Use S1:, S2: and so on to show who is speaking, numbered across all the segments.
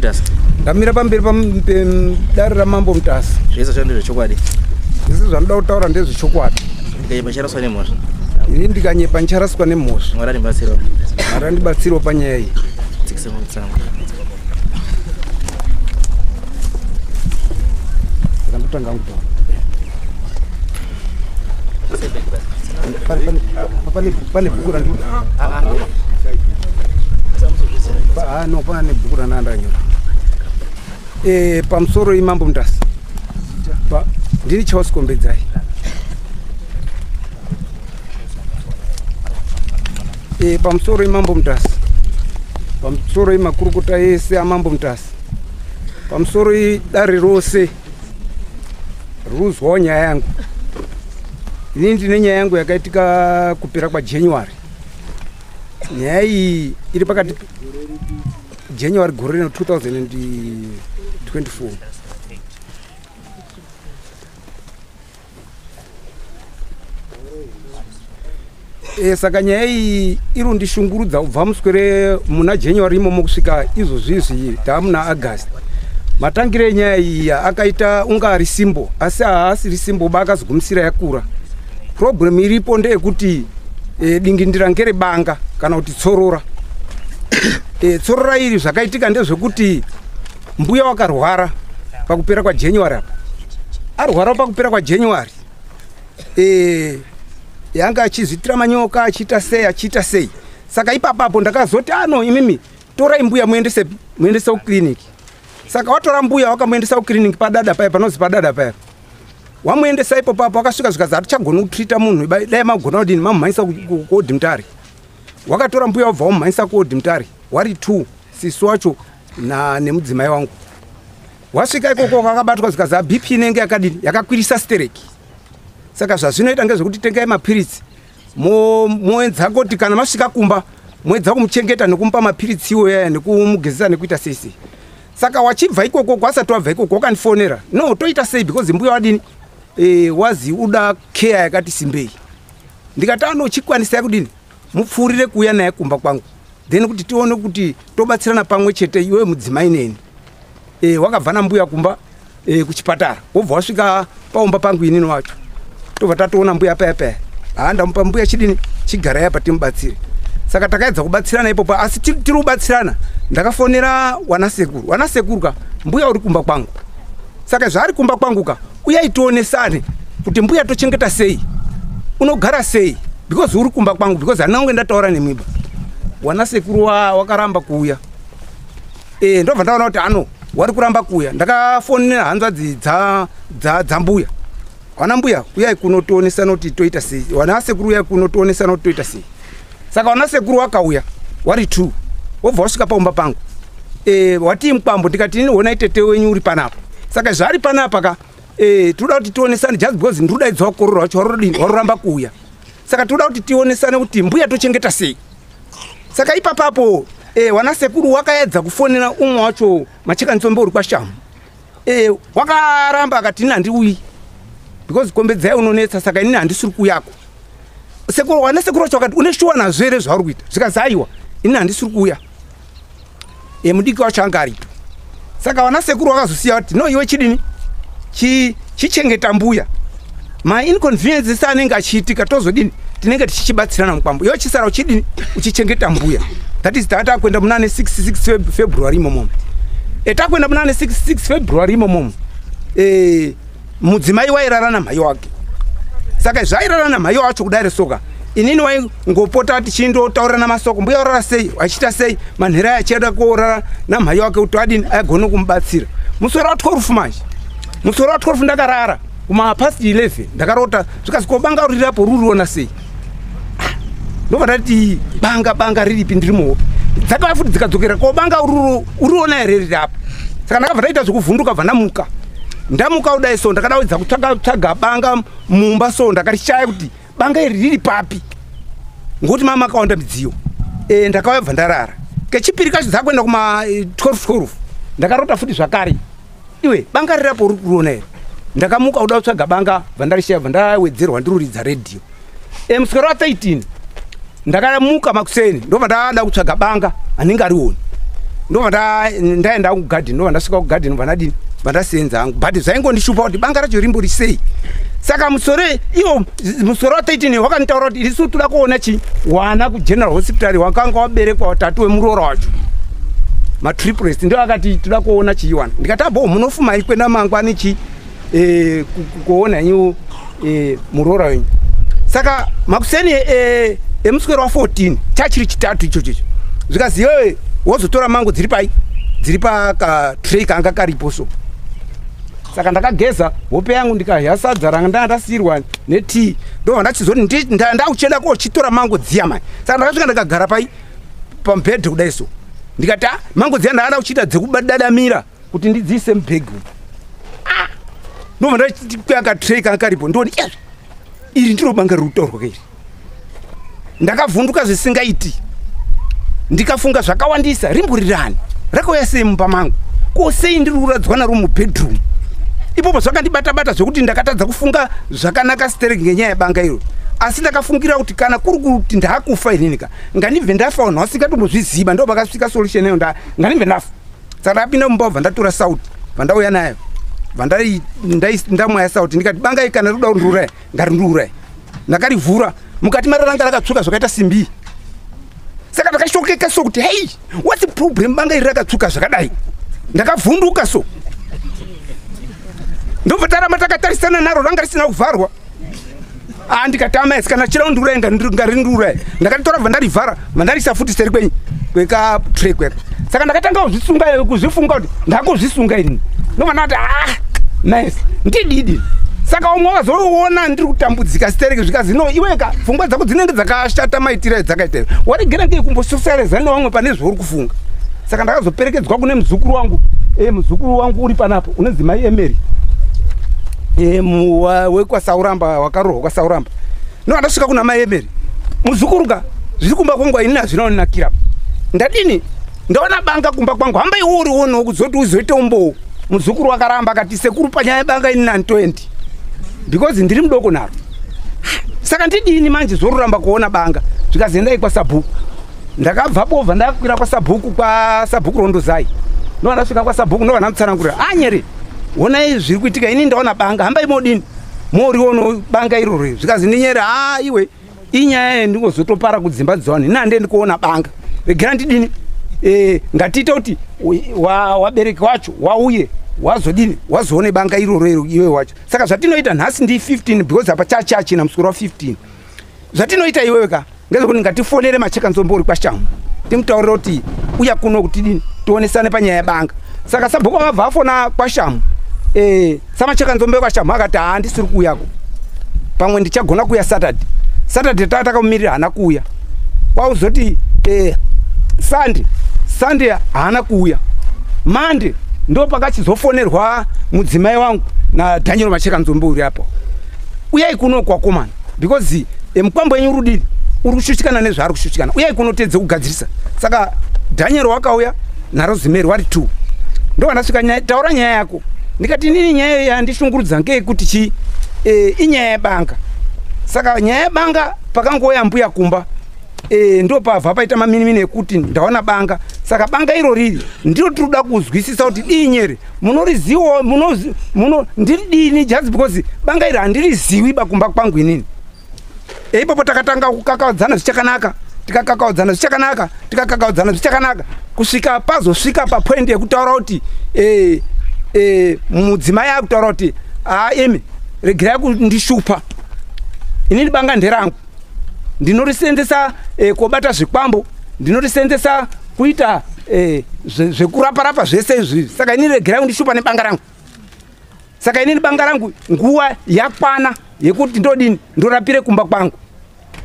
S1: Mutasa.
S2: Ndamira pamberi pedare raMambo Mutasa.
S1: Zvese zvandiri zvechokwadi.
S2: Zvese zvanoda kutaura ndezvechokwadi.
S1: Ndikanyepa ndicharaswa nemhosva.
S2: Ini ndikanyepa ndicharaswa nemhosva.
S1: Mwari andibatsirawo.
S2: Mwari andibatsirawo panyaya iyi.
S1: Tsikise mutsango.
S2: Saka ndotanga kutaura. Pane bhuku randinoda. No, pane bhuku randandanyora. Pamusoro iMambo Mutasa. Ndini Charles Kombedzai. Pamusoro iMambo Mutasa. Pamusoro imakurukota ese aMambo Mutasa. Pamusoro idare rose ruzwawo nyaya yangu. Ini ndine nyaya yangu yakaitika kupera kwaJanuary. Nyaya iyi iri pakati January gore rino 2024. Saka nyaya iyi iri kundishungurudza kubva muswere muna January imomo kusvika izvozvizvi taamuna August. Matangiro enyaya iyi akaita unga ari simbo, asi haasiri simbo ba, akazogumisira yakura. Problem iripo ndeyekuti dingindira ngerebanga kana kuti tsorora. Tsorora iri zvakaitika ndezvekuti mbuya wakarwara pakupera kwaJanuary apa. Arwara pakupera kwaJanuary. Yanga achizvitira manyoka achiita sei achiita sei. Saka ipapapo ndakazoti ano imimi torai mbuya muendese kuclinic. Saka watora mbuya wakamuendesa kuclinic padada paya panozi padada paya. Wamuendesa ipo papo akasvika zvikazi hatichagoni kutrita munhu dai magona kudini mamumhanyisa kuOld Mutare. Wakatora mbuya wabva wamumhanyisa kuOld Mutare wari 2 sisi wacho nemudzimai wangu. Wasvika ikoko kwakabatwa zvikazi BP inenge yakadini yakakwirisa stereki. Saka zvazvinoita ngezvekuti tengai mapiritsi moedza kuti kana masvika kumba moedza kumuchengeta nekumupa mapiritsi iwoyo nekumugezesa nekuita sei sei. Saka wachibva ikoko kwasati wabva ikoko wakandifonera. No, toita sei because mbuya wadini wazi uda care yakati simbei. Ndikati anochikwanisa kudini mupfuurire kuuya naye kumba kwangu. Then kuti tione kuti tobatsirana pamwe chete iwe mudzimai neni. Wakabva nambuya kumba kuchipatara. Wobva wasvika paumba pangu inini wacho. Tobva tatoona mbuya paya paya. Ndamupa mbuya chidini chigara yapa timubatsire. Saka takaedza kubatsirana ipopo asi tiri kubatsirana. Ndakafonera wanasekuru. Wanasekuru ka mbuya uri kumba kwangu. Saka zvaari kumba kwangu ka uyai tionesane kuti mbuya tochengeta sei. Unogara sei because uri kumba kwangu because handina kunge ndataura nemwiba. Wanasekuru wakaramba kuuya. Ndobva ndaona kuti ano wari kuramba kuuya. Ndakafonera hanzvadzi dzambuya. Wana mbuya uyai kunotionesana kuti toita sei. Wanasekuru uyai kunotionesana kuti toita sei. Saka wanasekuru wakauya wari 2 wobva wasvika paumba pangu. Wati mukwambo ndikati ini honai tete wenyu uri panapa. Saka zvaari panapa ka tinoda kuti tionesane just because ndinodaidzwa wakorora wacho warodini waroramba kuuya. Saka tinoda kuti tionesane kuti mbuya tochengeta sei. Saka ipapapo wanasekuru wakaedza kufonera umwe wacho Machekanzombe uri kwaShamu. Wakaramba akati ini handiuyi because Kombedzai unonetsa saka inini handisiri kuuyako. Sekuru wanasekuru wacho wakati une shuwa nazvo here zvauri kuita. Zvikazi aiwa inini handisiri kuuya. Mudiki wacho anga aripo. Saka wanasekuru wakazosiya kuti no iwe chidini chichengeta mbuya. Ma inconveniences anenge achiitika tozodini tinenge tichichibatsirana mukwambo. Iwe chisara uchidini uchichengeta mbuya. That is tata kuenda muna 66 February imomo. Takuenda muna 66 February imomo. Mudzimai wairara namhai wake. Saka zvairara namhai wacho kudare soka. Inini waingopota tichindotaurana masoko mbuya orara sei achiita sei manhera achienda kuorara namhai wake kuti adini agone kumubatsira. Musoro wa 12 manje. Musoro wa 12 ndakarara kuma past 11 ndakarota zvikazi ko banga riripo ruriona sei. Ndobva ndati banga riripi ndiri muhope. Dzakauya futi dzikadzokera ko banga uriona here riri apa. Saka ndakabva ndaita zvekuvhunduka bva ndamuka. Ndamuka kudai so ndakadawidza kutsvaga banga mumba so ndakarishaya kuti banga iri riri papi. Ngokuti mama akawanda midziyo. Ndakauya bva ndarara. Kechipiri kacho dzakuenda kuma 12 ndakarota futi zvakare. Iwe banga rirapo uri kuriona here. Ndakamuka kuda kutsvaga banga bva ndarishaya bva ndawedzerwa ndiruridza redhiyo. Muswero wa 13 ndakamuka makuseni ndobva ndada kutsvaga banga handingarioni. Ndobva ndaenda kugadheni, ndobva ndasvika kugadheni, bva ndadini, bva ndasenza hangu, but zvaingondishupa kuti banga racho rimbori sei. Saka musoro iwo, musoro wa13 wakanditaura kuti isu toda kuona chi wana kuGeneral Hospital wakanga waberekwa watatu wemuroora wacho, matriplets, ndio akati toda kuona chiwana. Ndikati abo munofuma ikwenda mangwani chi kuona nyu muroora wenyu. Saka makuseni emuswero wa14 chachiri chitatu ichocho, zvikazi iwewe wozotora mango dziri pai, dziri pakatray kanga karipo. So saka ndakageza hope yangu, ndikahya sadza ranga ndandasiyirwa netii, ndobva ndachizoti ndakuchienda kochitora mango dziya mai. Saka ndakasvika ndakagara pai pamubhedhi kudai so, ndikati a mango dziya ndakada kuchiita dzekudadamira kuti ndidziise mubhegi umu. Ndobva ndakwaya katray kanga karipo, ndoni iri ndiro banga riri kutaurwa kairi. Ndakavhunduka zvisingaiti, ndikafunga zvakawandisa, rimburirani rakauya sei mumba mangu, ko sei ndiri kuradzwa naro mubedroom ipopo? Zvakandibata-bata zvekuti ndakatadza kufunga zvakanaka stereki ngenyaya yebanga iro. Asi ndakafungira kuti kana kuri kuti ndaakufa inini ka, ngandibve ndafa, vanhu vasingatombozviziva. Ndo pakasvika solution iyo, ngandibve ndafa. Saka ndakapinda mumba, bva ndatora sauti, bva ndauya nayo, bva ndamwaya sauti, ndikati banga iyi kana rikuda kundiuraya ngarindiuraye. Ndakarivhura, mukati maro ranga rakatsvuka zvakaita simbi. Saka ndakashokeka so kuti hei, what's the problem, banga iri rakatsvuka zvakadai? Ndakavhunduka so, ndobva taramba takatarisana naro, ranga risina kuvharwa. Ah, ndikati amaesi kana chira kundiuraya ngarindiuraya. Ndakaritora, bva ndarivhara, bva ndarisa futi seri kwenyu kwekatray kweka. Saka ndakatanga kuzvisunga, kuzvifunga kuti ndakuzvisunga ini, ndobva ndati ah nice, ndididi. Saka umwe wakazoona ndiri kutambudzika stereki, zvikazi no, iweka pfungwa dzako dzinenge dzakashata, maitiro edzakaita waregera ngei kumbososareza nevamwe pane zvauri kufunga. Saka ndakazoperekedzwa kune muzukuru wangu, muzukuru wangu uri panapo unonzi mai Emery, wekwaSauramba, wakarohwa kwaSauramba. No, ndasvika kuna mai Emery, muzukuru ka, zviri kumba kwangu ini hazvina kunakira, ndadini, ndaona banga kumba kwangu, hamba iwe urionawo kuzoti uzoite umbowo. Muzukuru wakaramba, akati sekuru, panyaya yebanga ini nani20 because ndiri mudoko naro, saka ndidini manje zoruramba kuona banga? Zvikazi endai kwasabhuku. Ndakabva bovha ndakwira kwasabhuku, kwasabhuku Rondozai. Ndobva ndasvika kwasabhuku, ndobva ndamutsanangurira, anyere honai zviri kuitika, ini ndaona banga, hambai modini moriono banga iroro. Zvikazi ndinyere, ha iwe, inyaya yendingozotopara kudzimba dzevanhu, ini handendi kuona banga, regera ndidini, ngatiite kuti wabereki wacho wauye wazodini, wazoone banga iroro iro iwe wacho. Saka zvatinoita nhasi ndi 15 because apa chachachina muswero wa15. Zvatinoita iwewe ka ngezvekuti ngatifonere Machekanzombo uri kwashamu, timutaurire kuti uya kuno kuti dini, tionesane panyaya yebanga. Saka sabhuku akabva afona kwashamu, saMachekanzombe kwashamu akati haa, ndisiri kuuyako, pamwe ndichagona kuuya Saturday. Saturday taa takamumirira, haana kuuya. Kwauzoti Sunday, Sunday haana kuuya. Monday ndo pakachizofonerwa mudzimai wangu naDaniel Machekanzombe uri apo, uyai kuno kwakomana because mukwambo wenyu rudini uri kushushikana nezvaari kushushikana, uyai kuno tedze kugadzirisa. Saka Daniel wakauya naRosemary wari two. Ndo vandasvika, taura nyaya yako. Ndikati inini nyaya yandishungurudza ngeyekuti chi inyaya yebanga. Saka nyaya yebanga, pakangouya mbuya kumba, ndo pabva paita maminimini ekuti ndaona banga. Saka banga iro riri ndiro tiri kuda kuzwisisa kuti dinyere munoriziwa muno ndiri dini, just because banga iri handiriziwi bakumba kwangu inini. Ipopo takatanga kukakaudzana zvichakanaka, tikakakaudzana zvichakanaka, tikakakaudzana zvichakanaka, kusvika pazosvika papoint yekutaura kuti mudzimai akutaura kuti aa imi, regerai kundishupa, inini banga nderangu, ndinorisenzesa kobata zvikwambo, ndinorisenzesa kuita zvekurapa-rapa zvese izvi, saka inini regerai kundishupa nebanga rangu. Saka inini banga rangu nguva yakwana yekuti ndodini, ndorapire kumba kwangu.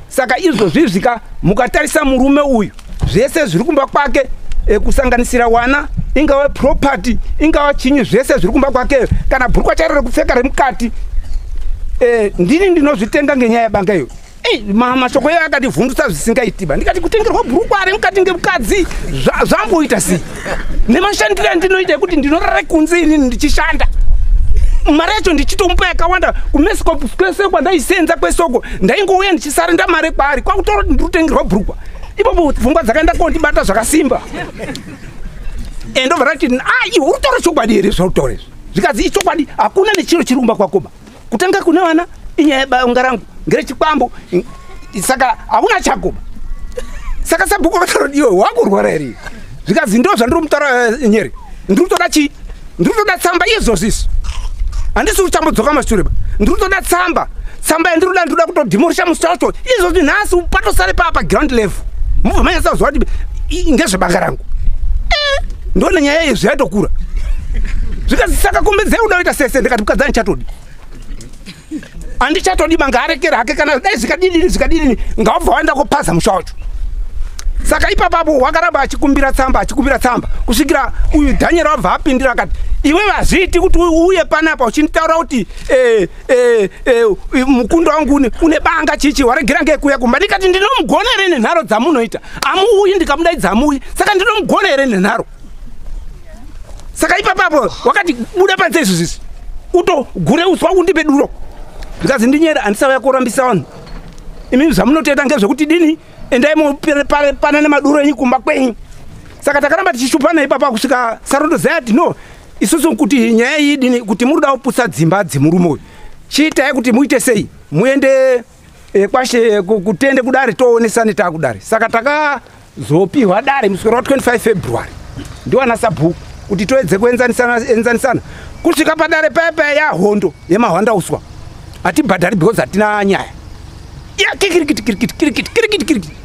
S2: Saka izvozvizvika mukatarisa murume uyu, zvese zviri kumba kwake, kusanganisira wana, ingava property, ingava chinyi, zvese zviri kumba kwake, kana bhurukwa chairo rekupfeka remukati, ndini ndinozvitenga ngenyaya yebanga iyo. Ei, mashoko iyoyo akandivhundutsa zvisingaitiba. Ndikati kutengerwa bhurukwa remukati ngemukadzi zvamboita sei, nemashandiro andinoita ekuti ndinorara kunze inini ndichishanda, mari yacho ndichitomupa yakawanda, kuMesco kwese kwandaisenza kwesoko ndaingouya ndichisarenda mari kwaari, kwakutora kuti ndiri kutengerwa bhurukwa. Ipopo pfungwa dzakaenda kondibata zvakasimba. Ndobva rati, "A, iwe uri kutaura chokwadi here zvautaura izvi?" Zvikanzi, "Ichokwadi, hakuna nechiro chiri kumba kwakoba. Kutanga kune vana inyaya yebanga rangu ngerechikwambo, saka hauna chakoba." Saka sabhuku akataura kuti, "Iwe wakurwara here?" Zvikanzi, "Ndo zvandiri mutaura, Nyere. Ndiri kutoda chii? Ndiri kutoda tsamba izvozvo izvi. Handisi kuchambodzoka mashure ba. Ndiri kutoda tsamba. Tsamba yandiri kuda, ndiri kuda kutodhimorisha musha wacho izvozvi nhasi, patosare paa paground level. Mubva manyatsa kuziva kuti ngezvebanga rangu." Ndone nyaya izvi yatokura. Zvikanzi, "Saka kombedzai uda kuita sese." Ndikati, "Mukadzi, handichatodi, handichatodi. Mangaarekera hake. Kana dai zvikadidini zvikadidini, ngaubva waenda kopaza musha wacho." Saka ipapapo wakaramba achikumbira tsamba, achikumbira tsamba, kusvikira uyu Dhanieri wabva apindira akati, "Iwe, hazviiti kuti uye panapa uchinditaura kuti mukundo wangu une banga chichi. Waregera ngekuuya kumba." Ndikati, "Ndinomugona here nenharo dzamunoita? Amuuyi, ndikamudaidza amuuyi, saka ndinomugona here nenharo?" Saka ipapapo wakati, "Buda panze izvozvizvi, utogure uswa, undipe duro." Ndikazi, "Ndinyera, handisauya kurambisa vanhu. Imi zvamunotoita ngezvekuti dini, endai mupana nemaduro enyu kumba kwenyu." Saka takaramba tichishupana ipapa kusvika sarondo zayati, "No, isusu kuti nyaya iyi dini, kuti muri kuda kuputsa dzimba dzemurume uyu, chiitai kuti muite sei, muende kwashe kutende kudare, toonesane taakudare." Saka takazopiwa dare muswero wa25 February ndiwana sabhuku kuti toedze kuenzanisana enzanisana. Kusvika padare paya paya yahondo yemahwanda uswa, hatibhadhari because hatina nyaya ya kikirikiti kirikiti kirikiti kirikiti kirikiti.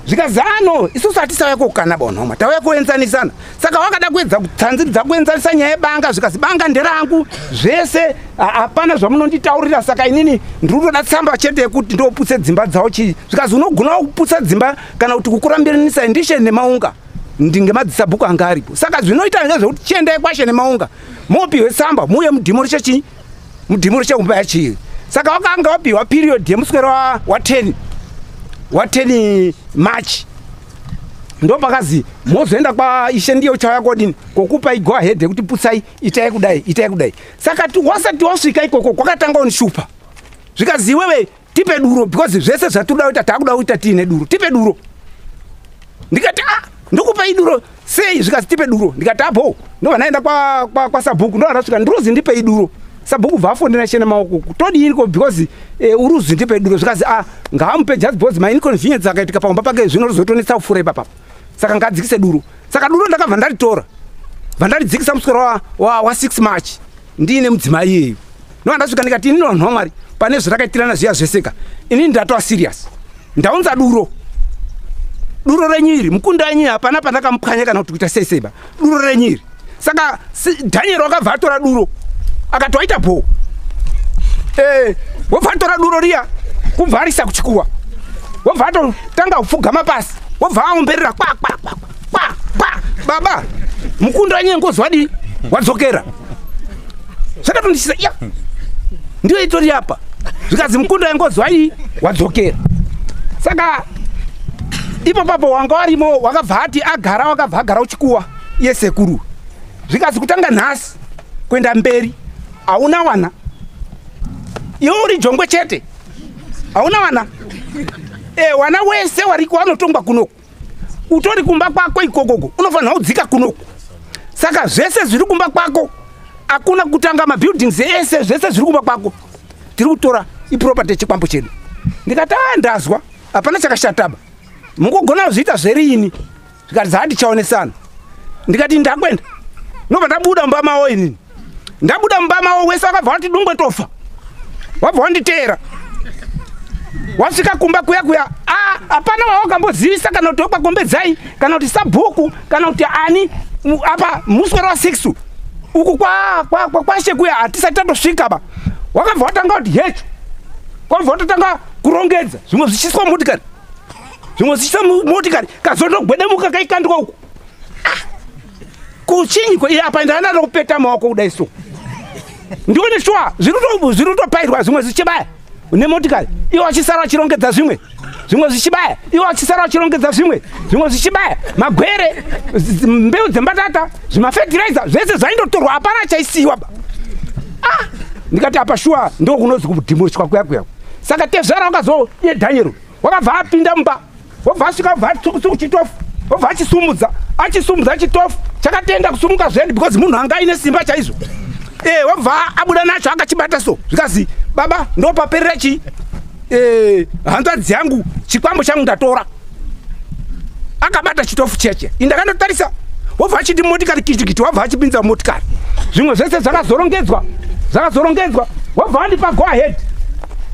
S2: Zvikazano, "Isusu hatisauya kokana bonhoma, tauya kuenzanisana." Saka wakada kuedza kutsanziridza kuenzanisa nyaya yebanga. Zvikazi, "Banga nderangu zvese, hapana zvamunonditaurira. Saka inini ndiri kutoda tsamba chete yekuti ndoputse dzimba dzavo chii." Zvikazi, "Unogona kuputsa dzimba kana kuti kukurambiranisa ndishe nemaunga ngemadzisabhuku anga aripo. Saka zvinoita ngezvekuti chiendai kwashe nemaunga, mopiwe tsamba, muuye mudhimorishe chii, mudhimorishe umba yachii." Saka wakanga wapiwa period yemuswero wa10 wa10 March. Ndo pakazi mozoenda kwaishe, ndiye uchauya kodini kokupa go ahead yekuti putsai, itai kudai, itai kudai. Saka wasati wasvika ikoko, kwakatanga unishupa. Zvikazi, "Iwewe, tipe duro, because zvese zvatinoda kuita taakuda kuita tiine duro. Tipe duro." Ndikati, "A, ndikupai duro sei?" Zvikazi, "Tipe duro." Ndikati, "Apo ndobva ndaenda kwasabhuku. Ndobva ndasvika, ndiruzi ndipei duro." Sabhuku bva afondera chene maoko, "Todiniko? Because uruzi ndipe duro." Zvikazi, "A, ngaamupe just because mainconvenience akaitika paumba pake zvino rizotonetsa kupfuura ipapapa, saka ngadzikise duro." Saka duro ndakabva ndaritora, bva ndaridzikisa muswero wa 6 March ndiine mudzimai iyeyo. Ndobva ndasvika ndikati, "Inini, vanhu vaMwari, pane zvatakaitirana zviya zveseka, inini ndatova serious. Ndaunza duro, duro renyu iri. Mukunda wenyu hapana pandakamupwanya kana kuti kuita sei sei ba. Duro renyu iri." Saka Dhanieri wakabva atora duro akati, "Waita bho." Wobva atora duro riya kubva arisa kuchikuwa, wobva atotanga kupfugama pasi, wobva aomberera, kwa kwa kwa kwa kwa. "Baba, mukunda wenyu ngozi wadii, wadzokera." Zvakatondishisa ya ndiyo itori apa. Zvikazi, "Mukunda wengozi wadii, wadzokera." Saka ipapapo wanga warimo wakabva ati agara, wakabva agara uchikuwa iye sekuru. Zvikazi, "Kutanga nhasi kuenda mberi hauna wana. Iwe uri jongwe chete, hauna wana. Wana wese wariko vanotongwa kunoku. Utori kumba kwako ikokoko, unofanira kudzika kunoku. Saka zvese zviri kumba kwako, hakuna kutanga mabuildings ese, zvese zviri kumba kwako tiri kutora, iproperty yechikwambo chedu." Ndikati, "A, ndazwa, hapana chakashataba, mungogona kuzviita zverini." Zvikati, "Zvandichaonesana." Ndikati, "Ndakwenda." Ndobva ndabuda mumba mavo. Inini ndabuda mumba mavo wese wakabva wati dungwe tofa, wabva wanditeera. Wasvika kumba kuya kuya, a, hapana wawakambozivisa kana kuti wekwagombedzai kana kuti sabhuku kana kuti ani. Apa muswero wa6 uku kwashe kuya hatisati tatosvika ba. Wakabva watanga kuti hecho, kwabva watotanga kurongedza zvimwe zvichiswa mumotikari, zvimwe zvichiswa mumotikari, kazondogwedemuka kaikandwa uku. Kuchinyiko apa ndana ndokupeta maoko kudai so, ndione shuwa zviri kutopairwa, zvimwe zvichibaya nemotikari, iwo achisara achirongedza zvimwe, zvimwe zvichibaya, iwo achisara achirongedza zvimwe, zvimwe zvichibaya, magwere, mbeu dzembatata, zvimafetiraiza, zvese zvaindotorwa, hapana chaisiyiwa ba. Ah, ndikati, "Apa shuwa ndo kunozi kudhimurishwa kuya kuya." Saka tezvara wakazo iye Dhaniero wakabva apinda mumba, wobva asvika, wobva atsukusuku chitofu. Obva achisumudza, achisumudza chitofu chakatenda kusumuka zvedu because munhu anga aine simba chaizvo. Wabva abuda nacho akachibata so, zvikazi baba ndopaperera chi hanzvadzi yangu, chikwambo changu ndatora. Akabata chitofu cheche, indakandotarisa, wobva achiti motikari kitikiti, wabva achipinza motikari, zvimwe zvese zvakazorongedzwa, zvakazorongedzwa, wabva wandipa go ahead.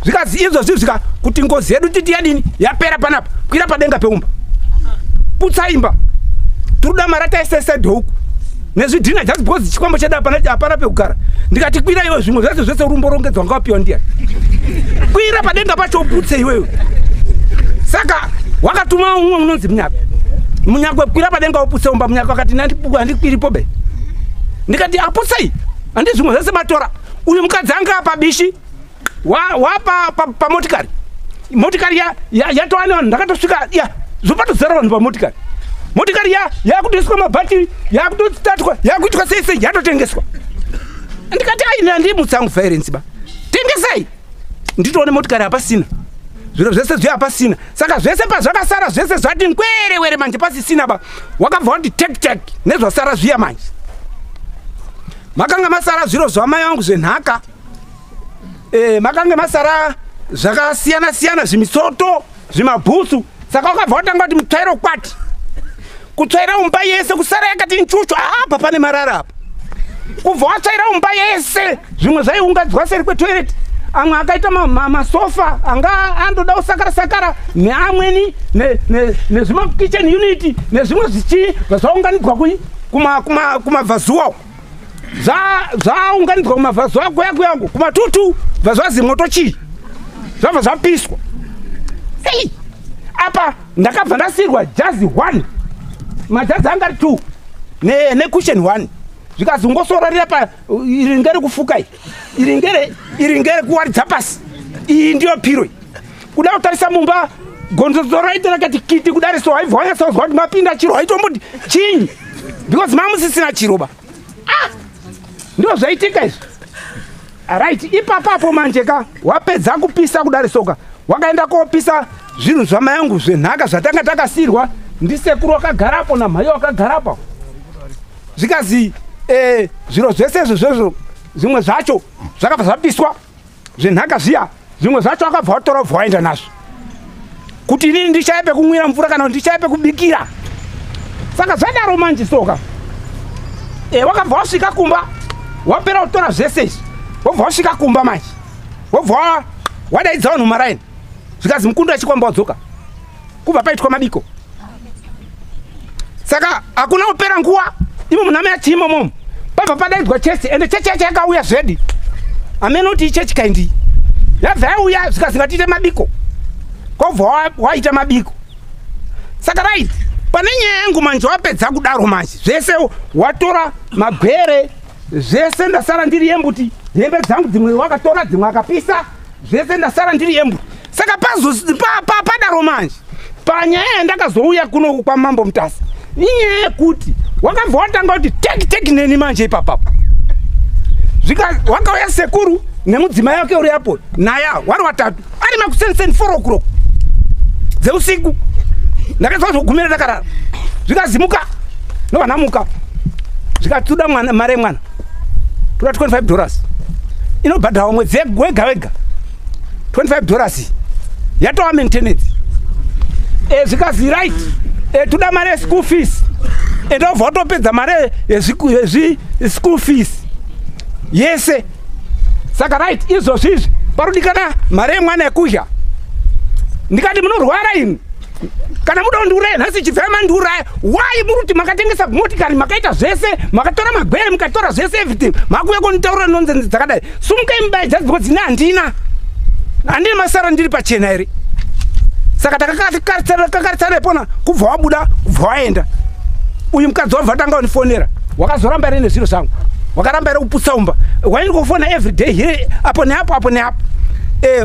S2: Zvikazi izvozvi zvika kuti ngozi yedu titi yadini yapera panapa, kwira padenga peumba, putsa imba, tiruda marata ese dhuku nezvidhina just because chikwambo chedu hapana pekugara. Ndikati kwira iwe, zvimwe zvese zvese urumborongedzwa ngawapiwa ndiani, kwira padenga pacho uputse iwewe. Saka wakatuma umwe unonzi Munyakwe, Munyakwe kwira padenga uputse umba. Munyakwe akati handikwiripo be. Ndikati aputsei, handi zvimwe zvese matora. Uyu mukadzi anga pabishi wapa pamotikari, motikari yatova nevanhu, ndakatosvika ya zvopatozara vanhu pamotikari, motikari yakutoiswa mabhatiri, yakutotatwa, yakuitwa sei sei, yatotengeswa. Ndikati aini handimutsangu violence ba, tengesai nditoone motikari hapasina, zviro zvese zviya hapasina. Saka zvese pazvakasara zvese zvati ngwerewere manje pasisina ba, wakabva wati tek tek nezvasara zviya manje. Makanga masara zviro zvamai vangu zvenhaka, makanga masara zvakasiyana siyana, zvimitsoto, zvimabhutsu. Saka wakabva watanga kuti mutsvairo kwati, kutsvaira umba yese kusara yakati nchuchu, apa pane marara apa, kubva watsvaira umba yese, zvimwe zvaiungadzwa seri kwetoireti, amwe akaita masofa anga andoda kusakara sakara, neamweni nezvimakitchen unit nezvimwe zvichii zvaunganidzwa kumabvazuva uko, zvaunganidzwa kumabvazuva kuya kuyangu kumatutu, bva zvazi moto chii, zvabva zvapiswa. Ei, apa ndakabva ndasirwa jazi 1, majazi anga ari 2 necushion 1, zvikazi ungosorarira pa iri ngere kufuka, iri ngere, iri ngere kuwaridza pasi, iyi ndiyo piro. Kuda kutarisa mumba gonzodzo raita rakati kiti kudari so, haibva wanyatsozwa kuti mapinda chiro, haitomboti chinyi because mamusisina chiro ba. Ndio zvaitika izvi. Right, ipapapo manje ka wapedza kupisa kudari soka, wakaenda kopisa zvinhu zvamai yangu zvenhaka zvatanga takasirwa ndisekuru wakagarapo namhai wakagarapo. Zvikazi zviro zvese izvo zvezvo zvimwe zvacho zvakabva zvapiswa zvenhaka zviya, zvimwe zvacho akabva watora ubva waenda nazvo kuti inini ndishaye pekumwira mvura kana kuti ndishaye pekubikira. Saka zvadaro manje soka, wakabva wasvika kumba, wapera kutora zvese izvi, wobva wasvika kumba manje, wobva wadaidza vanhu maraini, zvikazi mukundu achikwamba wadzoka, kubva paitwa mabiko. Saka hakuna kupera nguva imo munhama yachimo momo, pabva padaidzwa chechi, ende chechi yacho yakauya zvedi, hamene kuti ichechi kaindi yabva yauya, zvikazi ngatiite mabiko, kwobva waita mabiko. Saka right, pane nyaya yangu manje wapedza kudaro manje zvese watora magwere zvese, ndasara ndiri yembuti, hembe dzangu dzimwe wakatora, dzimwe akapisa, zvese ndasara ndiri yembuti. Saka padaro manje panyaya yandakazouya kuno kwamambo Mutasa inyaya yekuti wakabva watanga kuti teki teki neni manje ipapapo. Wakauya sekuru nemudzimai wake uri apo naya wari watatu, ari makuseni 4 o'clock dzeusiku, ndakazwa zvogumira ndakarara, zvikazimuka ndobva ndamuka, zvikatuda mwana mari yemwana toda $25 inobhadharwa mwedzi wega wega, $25 yatova maintenance. Zvikazi right, toda mari yeschool fees, ndobva watopedza mari yeschool fees yese. Saka right, izvozvi izvi parudikana mari yemwana yekudya. Ndikati munorwara imi, kana muda kundiuraya nhasi chibvai mandiuraya. Why muri kuti makatengesa motikari, makaita zvese, makatora magwere, mukatora zvese everything, makuuya kunditaurira nonsense dzakadai? Sumukai mubaye just because ini handina masara, ndiri pachena here? Saka takakarisana ipona, kubva wabuda, kubva waenda. Uyu mukadzi wabva atanga kundifonera, wakazoramba here nezviro zvangu, wakaramba here kuputsa umba, waindi kufona everyday here, apo neapo, apo neapo,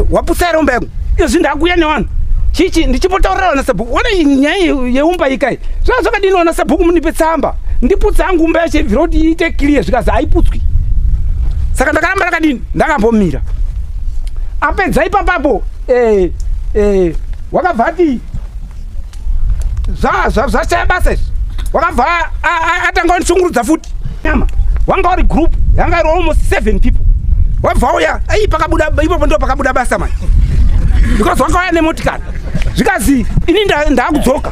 S2: waputsa here umba yangu? Izvi ndakuuya nevanhu chichi ndichimbotaurira vana sabhuku, ona nyaya yeumba ikai zvaa zvakadini, vana sabhuku munipe tsamba ndiputsa hangu umba yacho ibvira kuti iite clear. Zvikazi haiputswi. Saka ndakaramba ndakadini, ndakambomira. Apedza ipapapo wakabva ati Zvashaya basa izvi. Wakabva atanga kundishungurudza futi. Nyama wanga uri group yanga iri almost 7 people. Wabva uya ai, pakabuda ipopo, ndo pakabuda basa manje, because wakauya nemotikari. Zvikazi ini ndaakudzoka.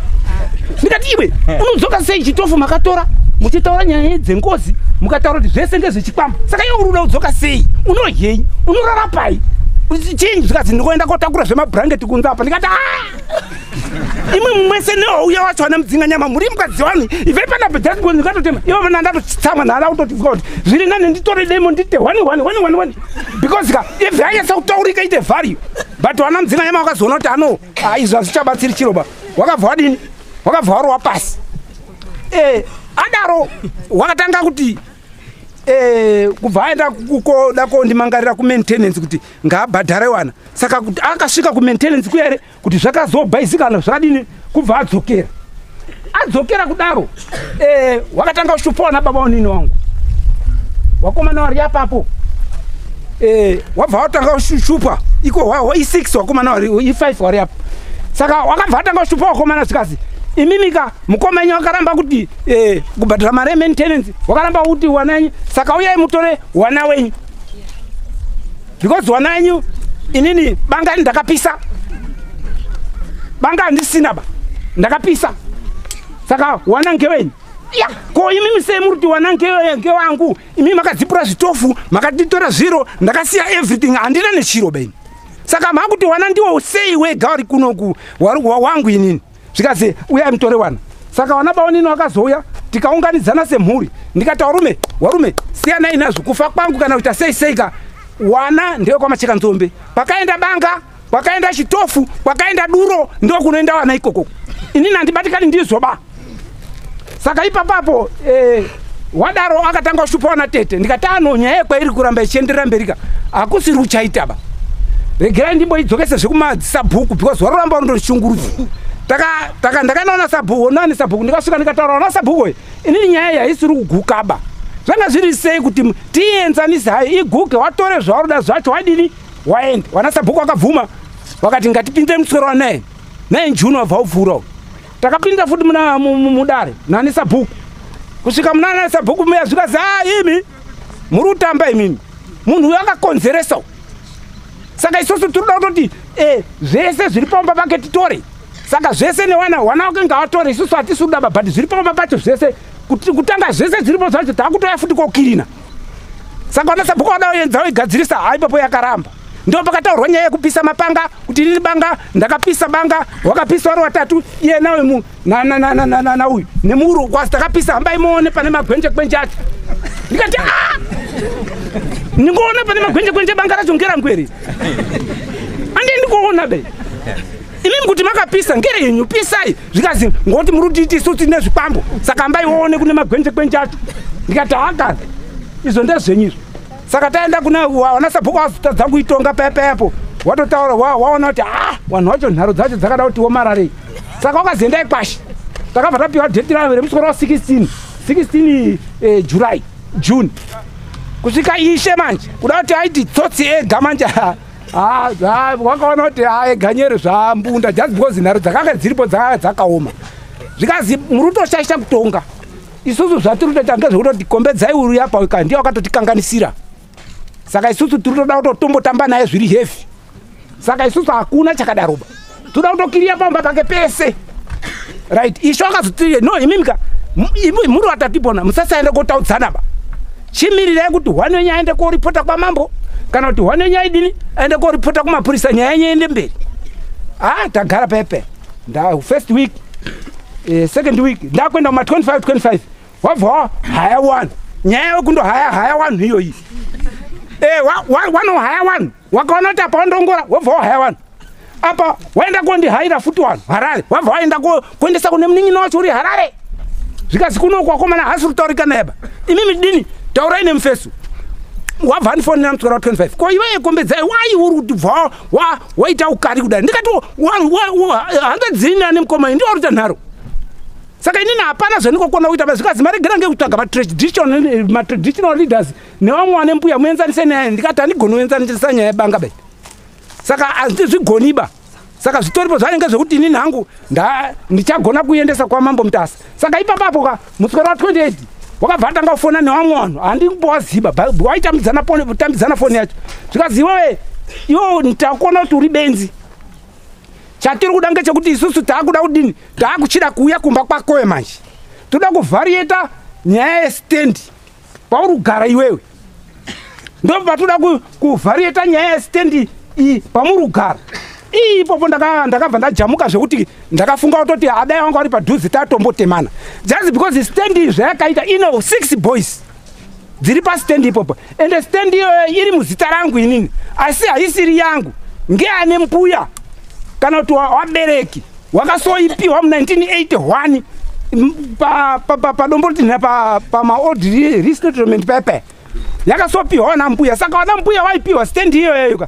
S2: Ndikati, "Iwe unodzoka sei? Chitofu makatora muchitaura nyaya dzengozi, mukataura kuti zvese ndezvechikwambo. Saka iwe uri kuda kudzoka sei? Unodyei? Unorara pai? Chinyi?" Zvikazi ndikoenda kotakura zvemabhurangeti kunze apa. Ndikati, "Ah, imwe mumwese newauya wacho ana mudzinga nyama, muri mukadzi wani ibvei panapa." Just ndikatotema ivo, nandatotsama nhara kutoti kuti zviri nani nditore demo, ndite one one one one one, because ka if yanyatsa kutaurika ite value. But wana mudzinga nyama wakazoona kuti ano izvi hazvichabatsiri chiroba. Wakabva wadini? Wakabva warowa pasi. Adaro wakatanga kuti kubva aenda kukoda kondimangarira kumaintenance kuti ngaabhadhare wana. Saka kuti akasvika kumaintenance kuya here kuti zvakazobhaizikana zvakadini, kubva adzokera. Adzokera kudaro, wakatanga kushupawa nababa wanini wangu, wakomana wari apapo. Wabva watanga kushupa iko i6 wakomana wari i5 wari apo. Saka wakabva atanga kushupa wakomana, zvikazi, "Imimika mukoma enyu wakaramba kuti kubhadhara mari yemaintenance, wakaramba kuti wana yenyu, saka uyai mutore wana wenyu, because wana wenyu inini banga ndakapisa, banga handisina ba, ndakapisa, saka wana ngewenyu." Ya, ko imimi sei muri kuti wana ngewangu? Imimi makadzipura zvitofu, makatitora zviro, ndakasiya everything, handina nechiro beni. Saka makuti wana ndiwo sei wega uri kunoku wangu inini? Zvikazi, "Uyai mutore wana." Saka wana baonini wakazouya, tikaunganidzana semhuri. Ndikati, "Warume, warume, siyanai nazvo, kufa kwangu kana kuita sei seika, wana ndewe kwamacheka nzombe. Kwakaenda banga, kwakaenda chitofu, kwakaenda duro, ndo kunoenda wana ikoko. Inini handibatikani ndizvo ba." Saka ipapapo wadaro akatanga kushupa wana tete. Ndikati, "Ano nyaya yekwairi kuramba ichienderera mberika hakusiri kuchaita ba, regerai ndimboidzokese zvekumadzisabhuku, because waroramba rundorishungurudza." Taka ndakanaona sabhuku, nani sabhuku. Ndikasvika ndikataura wana sabhuku, "Oye, inini nyaya iyi haisiri kuguka ba. Zvanga zviri sei kuti tienzanise hayo iguke, watore zvawaroda zvacho, wadini, waenda." Wana sabhuku wakabvuma, wakati ngatipinde musoro wanaye naye June wabva upfuura. Takapinda futi muna mudare nani sabhuku. Kusvika muna nani sabhuku muya, zvikazi, "A, imi muri kutamba imimi, munhu uyu akakonzeresa. Saka isusu tiri kuda kutoti zvese zviri pamba pake titore. Saka zvese newana wana wake ngavatore, isusu hatisi kuda ba, but zviri pamba pacho zvese, kuti kutanga zvese zviripo zvacho taakutoya futi kokirina." Saka wana sabhuku wada kuedza kuigadzirisa, hai, ipapo yakaramba. Ndo pakataurwa nyaya yekupisa mapanga, kuti inini banga ndakapisa, banga wakapisa wari watatu, iye nawe nauyu nemuru kwasi takapisa. "Hambai muone pane magwenje kwenje acho." Ndikati, "A, ndingoona pane magwenje kwenje, banga racho ngerangu here? Handiendi kuona be. Imimi kuti makapisa ngere yenyu, pisai." Zvikazi, "Ngoti muri kutiiti isusu tine zvikwambo, saka hambai woone kune magwenje kwenje acho." Ndikati, "Haka, izvo ndezvenyu izvo." Saka taenda kuna wana sabhuku, wazotadza kuitonga paya payapo. Watotaura waona kuti a vanhu vacho nharo dzacho dzakada kuti womararei. Saka wakaziendai kwashi. Takabva tapiwa date remusoro wa 16 16 July, June. Kusvika ishe manje kuda kuti aiti tsotsi ega manje. Wakaona kuti ega nyere zvambunda, just because nharo dzakanga dziripo dzakanga dzakaoma. Zvikazi, "Muri kutoshaisha kutonga. Isusu zvatiri kutoita ngezvekutoti kombedzai uri apa ka ndiye wakatotikanganisira. Saka isusu tiri toda kutotombotamba naye zviri heavy. Saka isusu hakuna chakadaroba, toda kutokiriya pamba pake pese." Right, isho akazoti, "No, imimika imi muri vatatipona, musasaenda kotaudzana ba. Chimirirai kuti hwani wenyu aende koripota kwamambo, kana kuti hwani wenyu aidini, aende koripota kumapurisa, nyaya yenyu iende mberi." Ah, tagara pepe nda first week, second week, ndakuenda kuma 25 25, wabva haya one nyaya yekundo haya haya wanhu iyoyi. Wanohaya wanhu, wakaona kuti apa wandongora, wobva wahaya wanhu apa, waenda kondihaira futi wanhu Harare, wabva waenda kuendesa kune munin'ina wacho uri Harare. Zvikazi, "Kunoku wakomana hasi kutaurika naye ba. Imimi dini, taurai nemufeso." Wabva andifonera muswera wa 25, "Ko iweye kombedzai, wai uri kuti bva waita ukari kudai?" Ndikati, "Hanzvadzi nani mukoma, ndiwo uri kuita nharo, saka inini hapana zvandingokona kuita." Zvikazi, "Maregera ngekutsvaga matraditional leaders nevamwe vane mbuya, muenzanise naye." Ndikati, "Handigoni kuenzanisa nyaya yebanga bai, saka handizvigoniba." Saka zvitoripo zvanenge zvekuti inini hangu ndichagona kuendesa kwaMambo Mutasa. Saka ipapapo ka muswero wa 28 wakabva atanga kufona nevamwe vanhu, handimbowaziba waitambidzana foni yacho. Zvikazi iwewe iwe takuona kuti uri benzi. Chatiri kuda ngechekuti isusu taakuda kudini, taakuchida kuuya kumba kwakoyo manje. Toda kuvharieta nyaya yestendi pauri kugara iwewe. Ndopatoda kuvharieta nyaya yestendi iyi pamuri kugara. Ii ipopo ndakabva ndajamuka zvekuti ndakafunga kutoti adai wangu ari padhuze tatombotemana. Just because stendi zvayakaita ine 6 boys dziri pastendi ipopo. Ende stendi iyoyo iri muzita rangu inini, asi haisiri yangu, ngeane mbuya kana kuti wabereki wakasoipiwa mu 1981 padombotinha pamaold resettlement pepe yakasopiwa wana mbuya. Saka wana mbuya waipiwa stendi iyoyo ka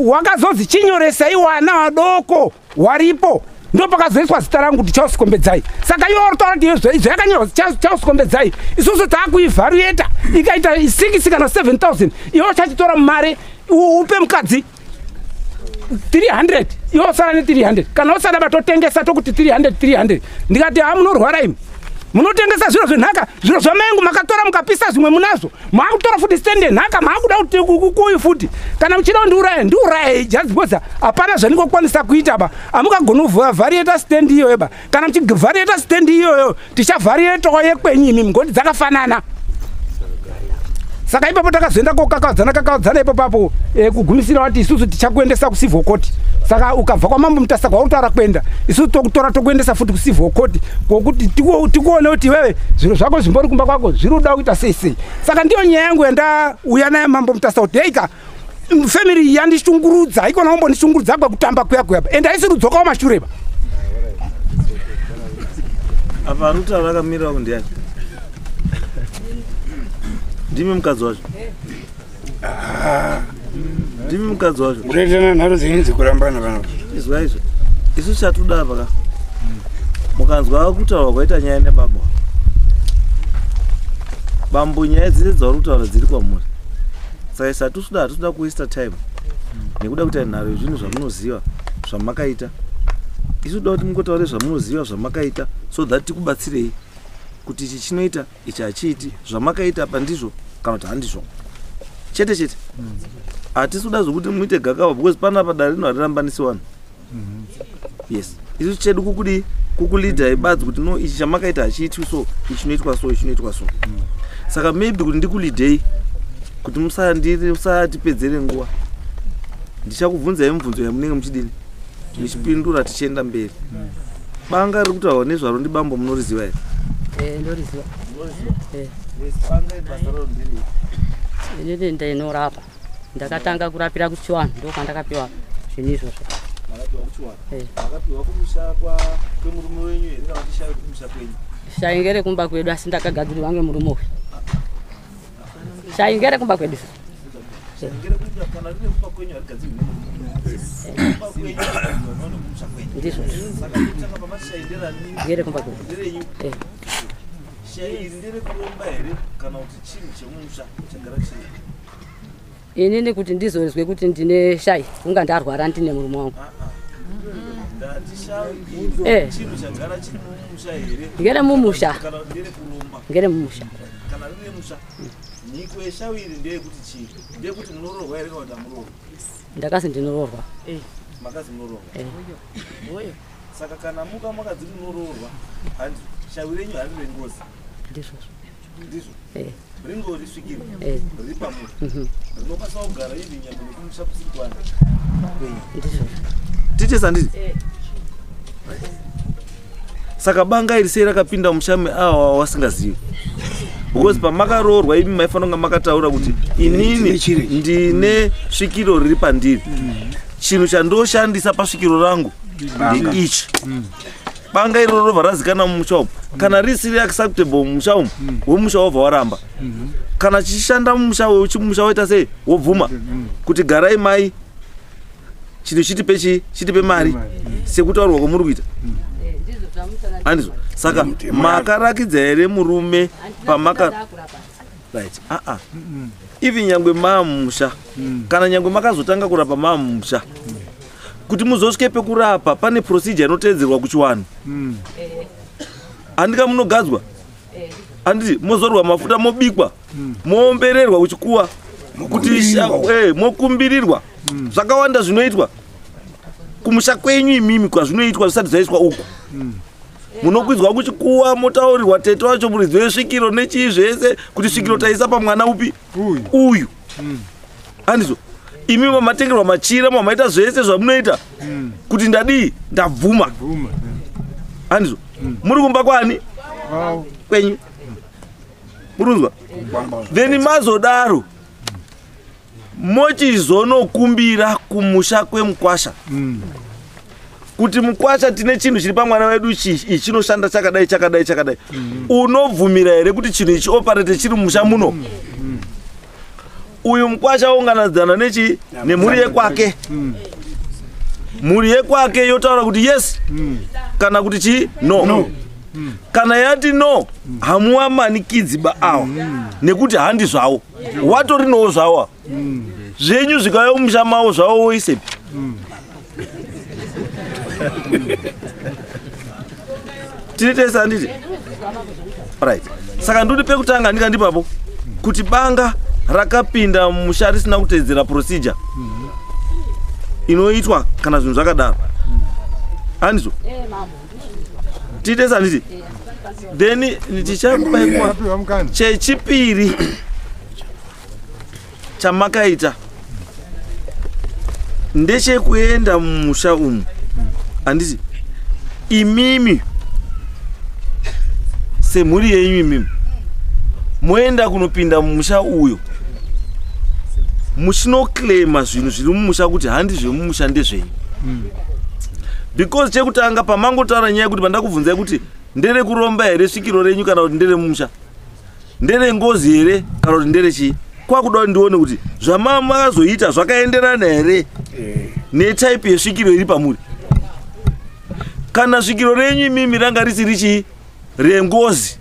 S2: wakazozi chinyoresai wana wadoko waripo, ndo pakazoiswa zita rangu kuti Charles Kombedzai. Saka iwe uri kuti zvayakanyorwa Charles Kombedzai, isusu taakuivharueta ikaita 6 kana 7000, iwe uchachitora mari upe mukadzi 300, iwe usara ne 300, kana usada batotengesa tokuti 300 300. Ndikati ha munorwara imi, munotengesa zviro zvenhaka, zviro zvamaengu makatora mukapisa zvimwe munazvo, maakutora futi stendi yenhaka, maakuda kuti kukuyi futi. Kana muchida kundiuraya ndiurayei, just because hapana zvandingokwanisa kuita ba. Hamungagoni kuvharieta stendi iyoyo ba. Kana muchivharieta stendi iyoyo tichavharietawo yekwenyu imi, ngoti dzakafanana. Saka ipapo takazoenda kokakadzana kakadzana ipapo kugumisira wati isusu tichakuendesa kucivil court. Saka ukabva kwaMambo Mutasa kwautaura kuenda, isusu tokutora tokuendesa futi kucivil court kokuti tikuone kuti iwewe zviro zvako zvimbori kumba kwako zviri kuda kuita sei sei. Saka ndiyo nyaya yangu yandauya nayo Mambo Mutasa kuti heika family yandishungurudza, haikona kumbondishungurudza kwekutamba kuya kuya, ende haisi kudzokawo mashure ba.
S1: Apa rutaura rakamira ndiani? Ndimi mukadzi wacho? Ndimi mukadzi wacho?
S3: Munoitana nharo dzenyu dzekurambana vanhu.
S1: Izwa izvo. Isu chatuda apa ka. Mukanzwa kutaurwa kwaita nyaya nebaba. Bambo nyaya dzese dzauri kutaura dziri kwamuri. Saka isu hatisuda hatisuda kuwaste time. Nekuda kuita nharo zvinhu zvamunoziva zvamakaita. Isu toda kuti mungotaure zvamunoziva zvamakaita so that tikubatsirei kuti ichi chinoita ichi hachiiti, zvamakaita apa ndizvo kana kuti handizvo. Chete chete. Hatisi kuda zvokuti muite gakava because panapa dare rino harirambanisi vanhu. Yes. Isu chedu kukudii kukulidhai badzi kuti no ichi chamakaita hachiitwi so, ichi chinoitwa so, ichi chinoitwa so. Saka maybe kuti ndikulidhei kuti musatipedzere nguva. Ndichakubvunzai mibvunzo yamunenge muchidini muchipindura tichienda mberi. Banga riri kutaurwa nezvaro ndibambo munoriziva here?
S4: Ndoriziva. Inini ndinorapa. Ndakatanga kurapira kuchiwanhu ndokwandakapiwa zvinhu izvozvo.
S1: Makapiwa kumusha kwemurume wenyu here kana kuti shavi kumusha kwenyu?
S4: Shaingere kumba kwedu asi ndakagadzirirwa ngemurume uyu. Shaingere kumba kwedu.
S1: Kana riri kumba kwenyu harigadzirwi nemurume. Kumba kwenyu harigadzirwa nekumusha kwenyu.
S4: Ndizvo.
S1: Saka kutanga pamashaindera
S4: Ngere kumba kwedu.
S1: nderenyu. Shayi iri nderekuromba here kana kuti chinhu chemumusha chagara chiri?
S4: Inini kuti ndizozwe kuti ndine shayi kunga ndarwara ndine murume wangu.
S1: Ndati shayi chinhu chagara chiri mumusha here?
S4: Ngere mumusha.
S1: Kana nderekuromba.
S4: Ngere mumusha.
S1: Kana riri musha. Nyiko yeshawi iri ndeyekuti chii? Ndeyekuti munoroorwa here kana kuti hamuroorwi?
S4: Ndakazi ndinoroorwa.
S1: Makazi munoroorwa. Saka kana muka makadzi munoroorwa, handi shawi renyu hariri rengozi.
S4: Ndizvozvo.
S1: Ndizvo. Ringori svikiro. Riri pamuri. Rinokwanisa kugara iri nyangwe nekumusha kusiri kwanyu.
S4: Ndizvozvo.
S1: Tite sandizvo. Saka banga iri sei rakapinda musha meawa wasingazivi? Because pamakaroorwa imi maifanira kunge makataura kuti inini ndine svikiro riri pandiri. Chinhu chandoshandisa pasvikiro rangu ndeichi. Banga iroro robva razikana mumusha umu. Kana risiri acceptable mumusha umu, wemusha wobva waramba. Kana chichishanda mumusha wemusha woita sei wobvuma kuti garai mai chinhu chitipe chii chitipe mari sekutaurwa kwamuri kuita. Handizvo. Saka makarakidza here murume pamaka right. Even nyangwe maamusha kana nyangwe makazotanga kurapa maamusha Kuti muzosvike pekurapa pane procedure inoteedzerwa kuchiwanhu. Handika munogadzwa, handiti? Mozorwa mafuta, mobikwa, moombererwa kuchikuwa kuti mokumbirirwa. Zvakawanda zvinoitwa kumusha kwenyu imimi kwazvinoitwa zvisati zvaiswa uku. Munokwidzwa kuchikuwa, motaurirwa tete wacho, muridzi wesvikiro nechii zvese, kuti svikiro taisa pamwana upi? Uyu. Handizvo? Imi mamatengerwa machira, mamaita zvese zvamunoita kuti ndadii, ndabvuma. Handizvo? Muri kumba kwani? Kwenyu. Murunzwa? Then mazodaro mochizonokumbira kumusha kwemukwasha kuti mukwasha, tine chinhu chiri pamwana wedu ichi chinoshanda chakadai, chakadai, chakadai. Unobvumira here kuti chinhu ichi operate chiri mumusha muno? Uyu mukwasha ounganidzana nechi nemhuri yekwake. Mhuri yekwake yotaura kuti yes kana kuti chi no. Kana yati no, hamuwamanikidzi ba awa, nekuti handi zvavo, watorinowo zvavo. Zvenyu zvikauya mumusha mavo, zvavo woisepi? Tiri tese, handiti? Right, saka ndudi pekutanga ndika ndipapo kuti banga rakapinda mumusha risina kuteedzera procedure inoitwa kana zvinhu zvakadaro, handizvo? Tiri tese, handiti? Then tichakupai chechipiri chamakaita, ndechekuenda mumusha umu, handiti? Imimi semhuri yenyu, imimi moenda kunopinda mumusha uyo muchinoclaima zvinhu zviri mumusha kuti handi zvemumusha, ndezvenyu. Because chekutanga, pamangotaura nyaya yekuti pandakubvunzai kuti nderekuromba here svikiro renyu kana kuti nderemumusha, nderengozi here kana kuti nderechii, kwakuda kuti ndione kuti zvamakazoita zvakaenderana here netype yesvikiro iri pamuri. Kana svikiro renyu imimi ranga risiri chii, rengozi,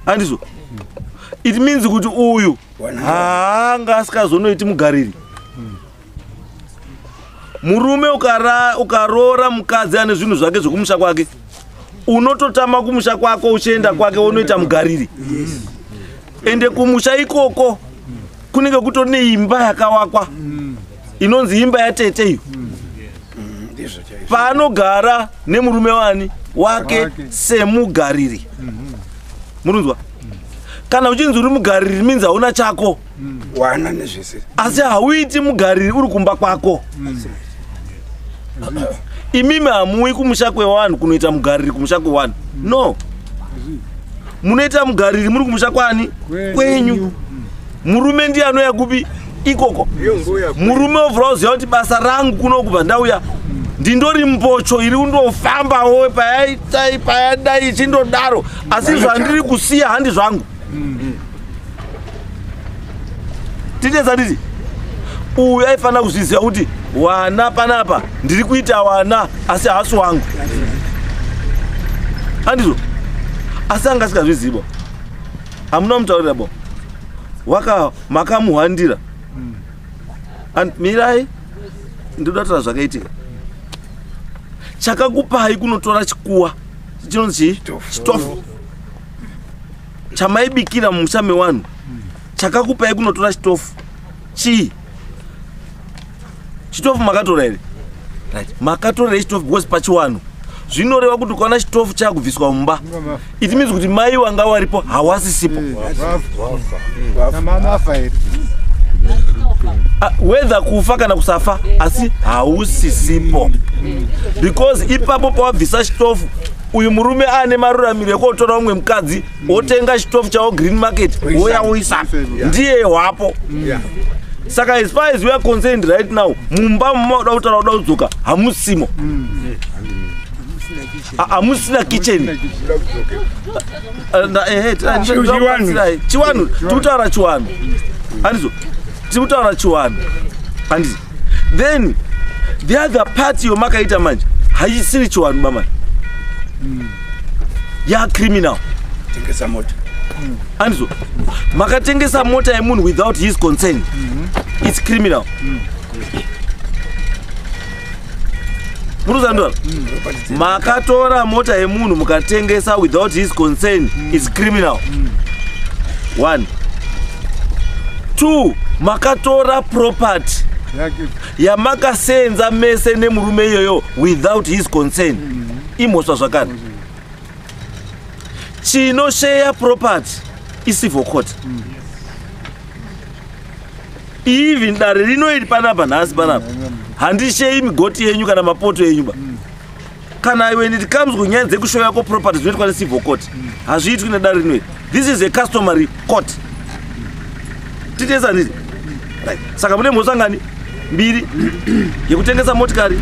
S1: handizvo? It means kuti uyu haanga asikazonoiti mugariri. Murume ukaroora mukadzi ane zvinhu zvake zvekumusha kwake, unototama kumusha kwako uchienda kwake, wonoita mugariri. Ende kumusha ikoko kunenge kutori neimba yakawakwa inonzi imba yatete iyo
S3: Ndizvo chaizvo.
S1: Paanogara nemurume wani wake
S5: Wake.
S1: semugariri. Murunzwa? Kana uchinzi uri mugariri means hauna chako.
S3: Wana nezvese.
S1: Asi hauiti mugariri uri kumba kwako. Imimi hamuyi kumusha kwevanhu kunoita mugariri kumusha kwevanhu, no. Munoita mugariri muri kumusha kwani? Kwenyu. Murume ndiye anouya kupi ikoko. Murume ovhura kuziva kuti basa rangu kuno kubva ndauya ndindori mbocho iri kundofambawo payaitai payadai ichindodaro, asi zvandiri kusiya handi zvangu. Titeza nditi uyu aifanira kuzviziva kuti wana panapa ndiri kuita wana, asi haasi wangu, handizvo? Asi anga asingazviziva, hamuna mutaurira bo waka makamuhwandira. Mirai, ndoda kutaura zvakaitika. Chakakupai kunotora chikuwa chinonzi chii, chitofu chamaibikira mumusha mewanhu, chakakupai kunotora chitofu chii? Chitofu makatora here? Right, makatorera chitofu because pachiwanhu zvinoreva kuti ukaona chitofu chakubviswa mumba, it means kuti mai wanga waripo hawasisipo.
S5: Namama afa here?
S1: Ah, whether kufa kana kusafa, asi hausisipo, because ipapo pawabvisa chitofu, uyu murume ane maruramiro ekuotora umwe mukadzi, otenga chitofu chavo green market, woya woisa, ndiye hwapo. Saka as far as we are concerned right now, mumba mumauda kutaura kuda kudzoka hamusimo. Hamusina kitchen. Ehe,
S3: Chiwanhu.
S1: Chiwanhu, tikutaura chiwanhu, handizvo? Tikutaura chiwanhu, handiti? Then the other part yomakaita manje haisiri chiwanhu bamani, yacriminal.
S3: Tengesa mota.
S1: Handizvo? Makatengesa mota yemunhu without his consent, it's criminal. Muruzandora makatora mota yemunhu mukatengesa without his consent is criminal. 1 2 makatora property yamakasenza mese nemurume iyoyo without his consent imhosva zvakare. Chinosheya property icivil court. Even dare rino iri panapa nhasi panapa handisheyi migoti yenyu kana mapoto yenyu ba. Kana when it comes kunyaya dzekushoya ko property zvinoitwa necivil court, hazviitwi nedare rino iri. This is a customary court. Titesa nditi right. Saka mune mhosva ngani? Mbiri, yekutengesa motikari,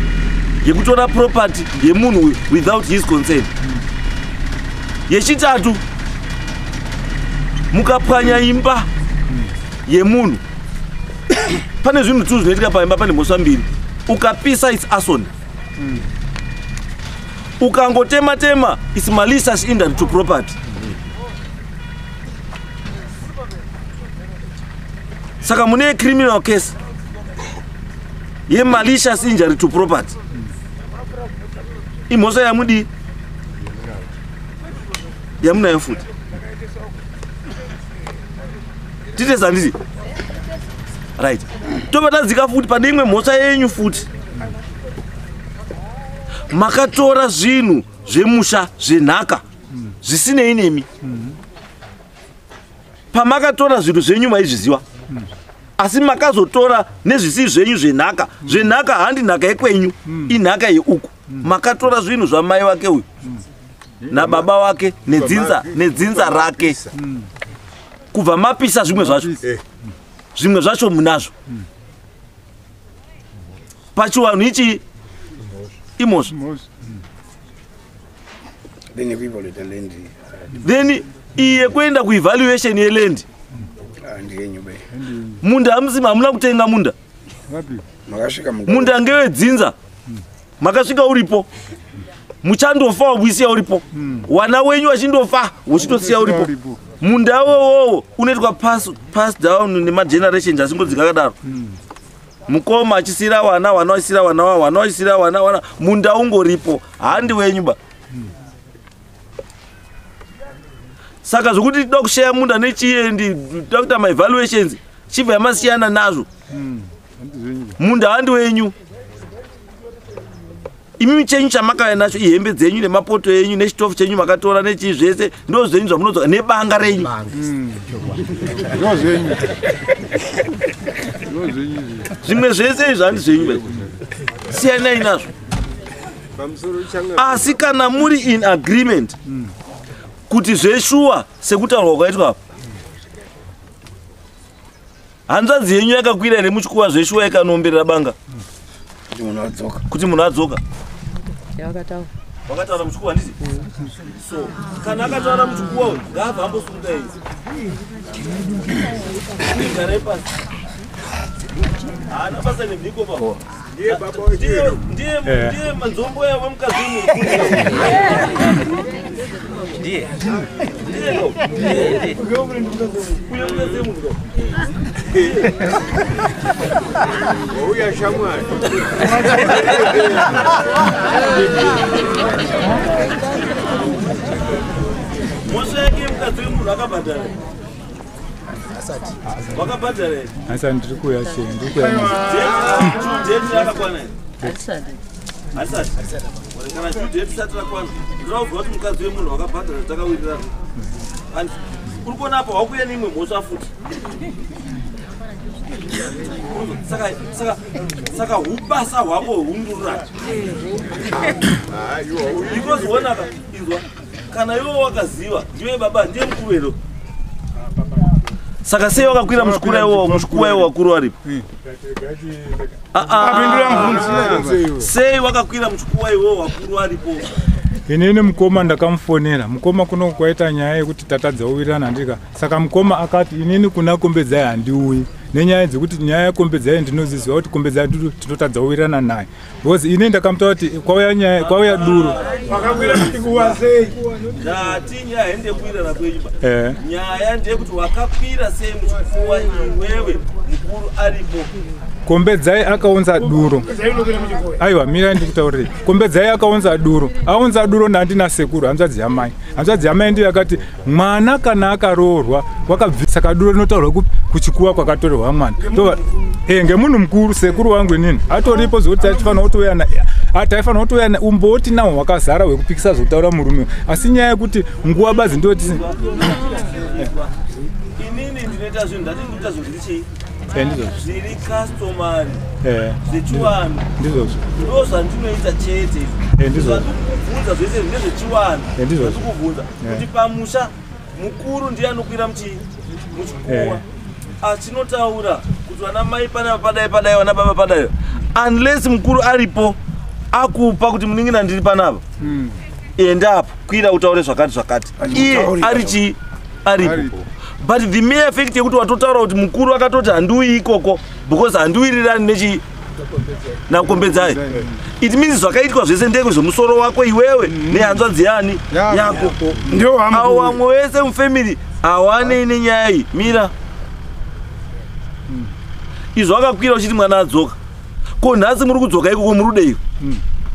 S1: yekutora property yemunhu uyu without his consent. Yechitatu, mukapwanya imba yemunhu. Pane zvinhu tu zvinoitika paimba, pane mhosva mbiri. Ukapisa it's arson. Ukangotema tema it's malicious injury to property. Saka mune criminal case ye malicious injury to property. Imhosva yamudi yamunayo futi. Titesa nditi right. Tobva tadzika futi pane imwe mhosva yenyu futi. Makatora zvinhu zvemusha zvenhaka zvisinei nemi. Pamakatora zvinhu zvenyu maizviziva, asi makazotora nezvisiri zvenyu zvenhaka. Zvenhaka handi nhaka yekwenyu, inhaka yeuku. Makatora zvinhu zvamai wake uyu nababa wake nedzinza rake, kubva mapisa zvimwe zvacho. Zvimwe zvacho munazvo. Pachiwanhu ichi imhosva. Then iye kuenda kuevaluation yeland. Munda hamusima, hamuna kutenga munda. Munda ngewedzinza. Makasvika uripo. Muchandofa wabwisiya uripo. Wana wenyu wachindofa uchitosiya uripo. Munda wowowo unoitwa pass down nemagenerations asingodzika akadaro. Mukoma achisiyira wana, wana achisiyira wana, wana achisiyira wana, wana. Munda ungoripo, handi wenyu ba. Saka zvokuti toda kusheya munda nechiendi, toda kuita maevaluations, chibva yamasiyana nazvo. Munda handi wenyu. Imimi chenyu chamakauya nacho ihembe dzenyu nemapoto enyu nechitofu chenyu makatora nechii zvese ndo zvenyu zvamunodzoka nebanga renyu. Zvimwe zvese izvi handi zvenyu. Siyanai nazvo. Asi kana muri in agreement kuti zveshuwa sekutaurwa kwaitwa apa, hanzvadzi yenyu yakakwira here muchikuva zveshuwa ikanomberera banga kuti munhu adzoka? Wakataura muchikuva nditi? So kana akataura muchikuva uyu ngaabva ambosunga iyi. Garai pasi. Haana basa nemhiko pa. Ndiye manzombo yawe mukadzi wemunhu. Ndiye. Ndiye. Uyo mukadzi wemunhu.
S3: Uya shamwari.
S1: Mhosva yake mukadzi wemunhu akabhadhara. Wakabhadhara here?
S5: Asi ndiri kuuya sei, ndiri kuuya.
S1: Date rakakwana here? Asati. Kana date risati rakwana, ndinokuudza kuti mukadzi wemunhu wakabhadhara takawirirana. Uri kuona apa wakuuya neimwe mhosva futi. Saka hubasa hwako hundurura. Because wonaka inzwa kana iwe wakaziva ndiwe baba ndiye mukuru here. Saka sei wakakwira muchikura iwo muchikuwa iwo wakuru waripo? Sei wakakwira muchikuwa iwo wakuru waripo?
S5: Inini mukoma ndakamufonera. Mukoma kuno kwaita nyaya yekuti tatadza kuwirirana ndika. Saka mukoma akati inini kuna Kombedzai handiuyi. Nenyaya dzekuti nyaya yaKombedzai ndinoziziva kuti Kombedzai tinotadza kuwirirana naye. Because inini ndakamutaura kuti kwauya nyaya, kwauya duro.
S3: Wakakwira muchikuwa sei?
S1: Ndati nyaya hende kuwirirana kwenyu ba. Nyaya ndeyekuti wakakwira sei muchikuwa iwewe mukuru aripo.
S5: Kombedzai akaunza duro. Aiwa, mira ndikutaurire. Kombedzai akaunza duro. Aunza duro nandina sekuru, hanzvadzi yamai. Hanzvadzi yamai ndiyo yakati mwana kana akaroorwa wakabvisa kaduro rinotaurwa kuchikuwa kwakatorerwa mwana. Tova ngemunhu mukuru sekuru wangu inini. Atoripo zvekuti taifanira kutouya na taifanira kutouya na umboti nawo hwakazara hwekupikisa zvokutaura murume. Asi nyaya yekuti nguva bazi ndoti
S1: inini ndinoita zvinhu ndati ndinoita zvinhu zviri chii? Zviri customary zvechiwanhu.
S5: Ndizvozvo.
S1: Ndo zvandinoita chete. Zvandikubvunza zvese ndezvechiwanhu. Zvandikubvunza kuti pamusha mukuru ndiye anokwira muchikuwa. Achinotaura kuti vana mai panapa padai padai vana baba padai. Unless mukuru aripo akupa kuti munin'ina ndiri panapa. Enda apo kwira utaure zvakati zvakati. Iye ari chii? Aripo. But the mere fact yekuti watotaura kuti mukuru akatoti handiuyi ikoko because handiwirirani nechi naKombedzai. It means zvakaitwa zvese ndekwe zvemusoro wako iwewe nehanzvadzi yani yako. Avo vamwe vese mufamily hawanei nenyaya iyi. Mira. Izvo akakwira uchiti mwana adzoka. Ko nhasi muri kudzoka ikoko muri kudeiko?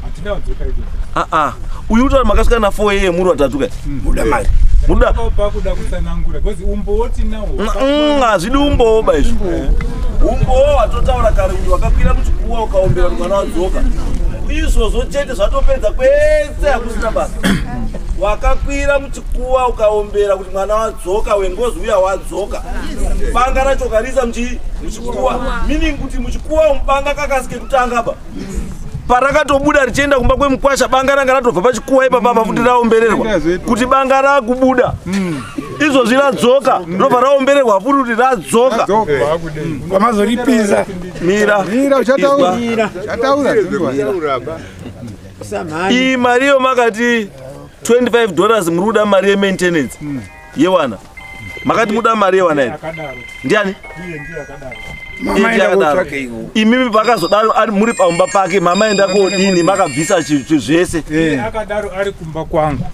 S5: Hatina kudzoka ikoko.
S1: Uyu utaura makasvika na 4 am muri vatatu kai.
S2: Muda mari.
S1: Muda
S5: pakuda kutsanangura because umboti nawo.
S1: Hazvidi umbowo ba izvo. Umbowo watotaura kare kuti wakakwira muchikuwa ukaombera kuti mwana wadzoka. Izvozvo chete zvatopedza kwese hakusina basa. Wakakwira muchikuwa ukaombera kuti mwana wadzoka wengozi uya wadzoka. Banga racho ukarisa muchikuwa. Meaning kuti muchikuwa mubanga kakasike kutanga ba. Parakatobuda richienda kumba kwemukwasha banga ranga ratobva pachikuwa ipapa futi raombererwa kuti banga rakubuda. Izvozvi radzoka robva raombererwa futi kuti radzoka.
S2: Kwamazoripisa.
S1: Mira.
S3: Mira uchataura.
S1: Iyi mariyo makati $25 muri kuda mari yemaintenance yewana. Makati muda mari yewana here? Ndiani? Imimi pakazodaro ari muri pamba pake mama enda kodini makabvisa zvese.
S5: Akadaro ari kumba kwangu.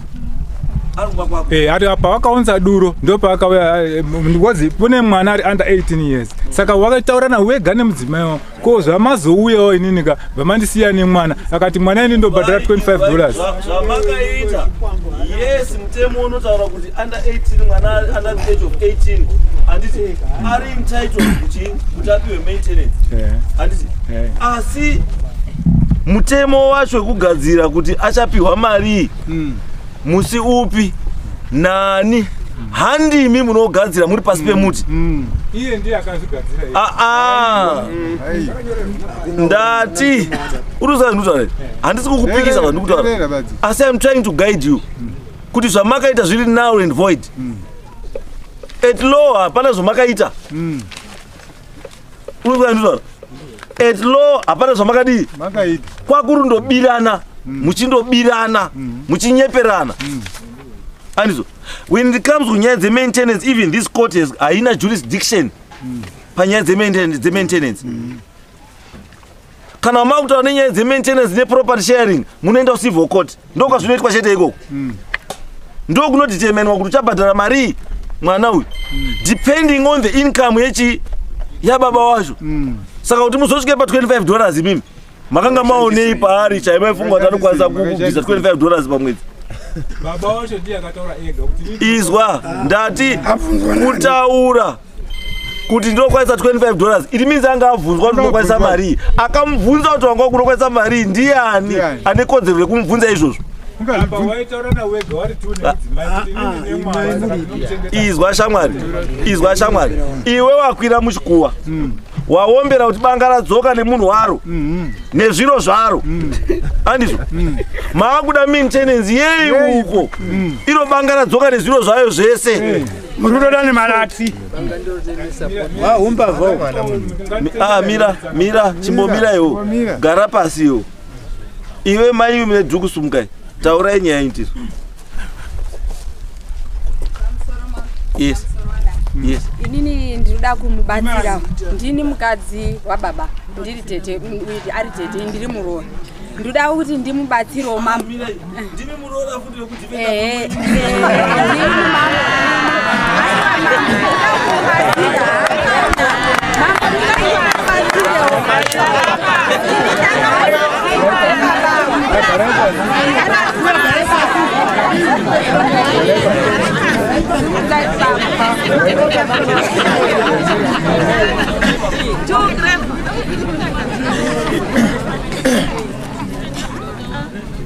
S1: Ari kumba kwako.
S5: Ari apa wakaunza duro ndo paakauya because kune mwana ari under 18 years. Saka wakataurana wega nemudzimai wangu. Ko zvamazouyawo inini ka vamandisiya nemwana akati mwana ini ndobhadhara $25.
S1: Zvamakaita. Yes, mutemo unotaura kuti under 18 mwana under the age of 18 anditi ari entitled kuti apiwe maintenance. Anditi asi mutemo wacho wekugadzira kuti achapiwa mari musi upi nani handimi munogadzira muri pasi pemuti.
S5: Iye ndiye akazvigadzira.
S1: Ndati uri kutaura handisi kukupikisa zvandikutaura. Asi I'm trying to guide you kuti zvamakaita zviri null and void. At law hapana zvamakaita. Uri kutaura at law hapana zvamakadii. Kwakurundobirana muchindobirana muchinyeperana. Andizvo. When it comes to nyaya dzemaintenance, even this court has haina jurisdiction panyaya dzemaintenance. Kana makutaura nenyaya dzemaintenance neproperty sharing munoenda kucivil court. Ndokwazvinoitwa chete ikoko. Ndokunodeterminwa kuti uchabhadhara mari mwana uyu depending on the income yechi yababa wacho. Saka kuti muzosvike pa $25 imimi makanga maonei paari chaimaifunga kuti anokwanisa kubvisa $25 pamwedzi.
S5: Baba wacho ndiye akataura ega kuti
S1: izwa ndati kutaura kuti ndinokwanisa $25 it means anga abvunzwa kuti unokwanisa mari. Akamubvunza kuti wanga unokwanisa mari ndiani ane kodzero yekumubvunza izvozvo. Izwa shamwari, izwa shamwari, iwe wakwira muchikuwa waombera kuti banga radzoka nemunhu waro nezviro zvaro. Andizvo maakuda maintenance yei uko iro banga radzoka nezviro zvayo zvese.
S2: Muri kutoda nemarati.
S1: Mira mira chimbomira iwo gara pasi iwo. Iwe mai nedhuku sumukai taurai nyaya intiro. Yes. Yes.
S6: Inini ndinoda kumubatsira. Ndini mukadzi wababa, ndiri tete, ari tete, ndiri muroora. Ndinoda kuti ndimubatsirewo mama.
S1: Ndini muroora futi wekuti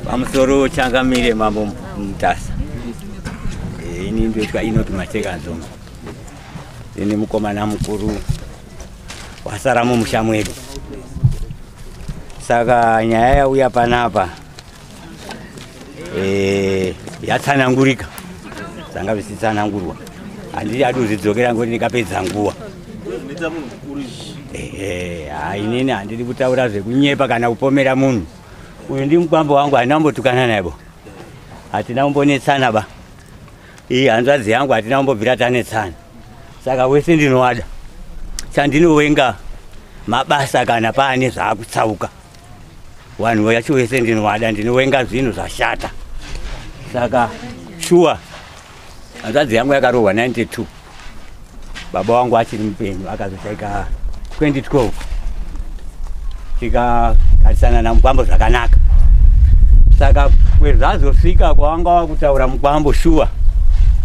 S7: Pamusoro changamire Mambo Mutasa. Ini ndoitwa Inoti Macheka Nzombe. Ini mukomana mukuru wasara mumusha mwedu. Saka nyaya yauya panapa yatsanangurika. Zanga zvisitsanangurwa. Handidi adozvidzokera ngoti ndikapedza nguva. Inini handidi kutaura zvekunyepa kana kupomera munhu. Uyu ndi mukwambo wangu handina kumbotukana naye bo. Hatina kumbonetsana ba. Iyi hanzvadzi yangu hatina kumbobvira tanetsana. Saka wese ndinovada. Chandinowenga mabasa kana paane zvaakutsauka. Vanhu vacho wese ndinovada, ndinowenga zvinhu zvashata. Saka shuwa hanzvadzi yangu yakarohwa 92. Baba wangu achiri mupenyu akazoshaika 2012. Tikagarisana namukwambo zvakanaka. Saka kwezvazosvika kwawanga wakutaura mukwambo shuwa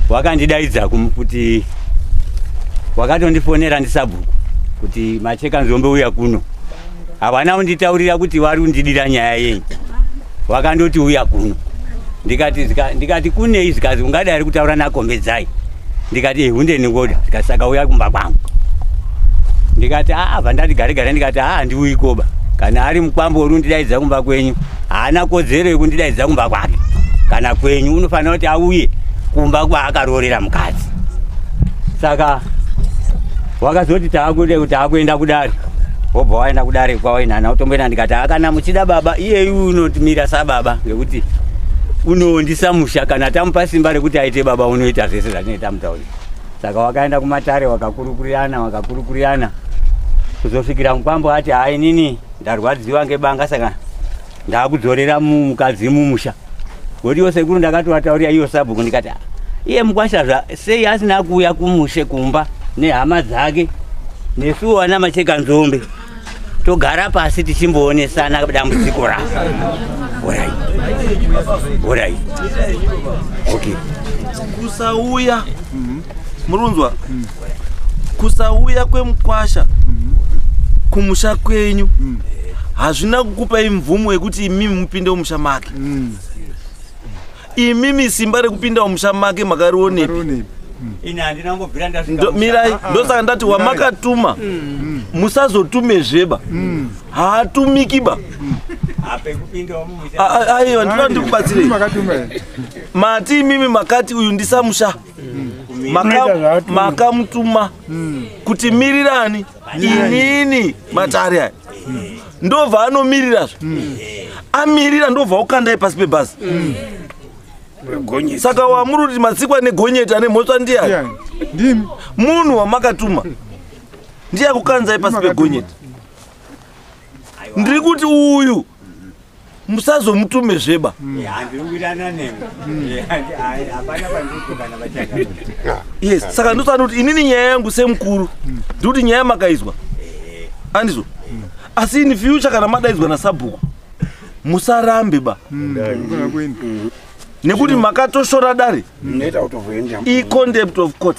S7: wakandidaidza kuti wakatondifonera ndisabhuku kuti Macheka Nzombe uya kuno. Havana kunditaurira kuti vari kundidira nyaya yenyu. Wakandoti uya kuno. Ndikati kunei zikazi ungadai ari kutaura naKombedzai. Ndikati hunde ndingoda. Zikati saka uya kumba kwangu. Ndikati bva ndati gare gare ndikati handiuyi koba. Kana ari mukwambo uri kundidaidza kumba kwenyu haana kodzero yekundidaidza kumba kwake. Kana kwenyu unofanira kuti auye kumba kwaakaroorera mukadzi. Saka wakazoti taakuenda kudare. Wobva waenda kudare kwawainana utomboenda. Ndikati kana muchida baba iyeyu unotimira sababa ngekuti unoondisa musha. Kana tamupa simba rekuti aite baba unoita zvese zvatinoita mutauri. Saka wakaenda kumatare wakakurukurirana kuzosvikira mukwambo ati hai nini ndarwadziwa ngebanga saka ndakudzorera mukadzi mumusha. Ngoti iwo sekuru ndakatovataurira iyo sabhuku ndikati iye mukwasha sei asina kuuya kumushe kumba nehama dzake nesuwo ana Macheka Nzombe togara pasi tichimboonesana dambudziko rako. Orai. Okay.
S1: Kusauya murunzwa kusauya kwemukwasha kumusha kwenyu hazvina kukupai mvumo yekuti imimi mupinde mumusha make. Imimi simba rekupinda mumusha make makarionepi? Mirai, ndosaka ndati wamakatuma musazotume zveba. Haatumiki ba. Aiwa, ndinoda ndikubatsirei. Mati imimi makati uyu ndisamusha. Makamutuma kuti mirirani inini matare aya. Ndobva anomirirazve. Amirira ndobva ukandai pasi pebhazi. Saka wamuri kuti matsikwa negonyeti ane mhosva ndiyani? Munhu wamakatuma ndiye akukanzai pasi pegonyeti. Ndiri kuti uyu musazomutume zveba. Yes, saka ndosana kuti inini nyaya yangu semukuru ndikuti nyaya makaizwa. Andizvo? Asi in future kana madaidzwa nasabhuku musarambe ba. Nekuti makatoshora dare i-contempt of court.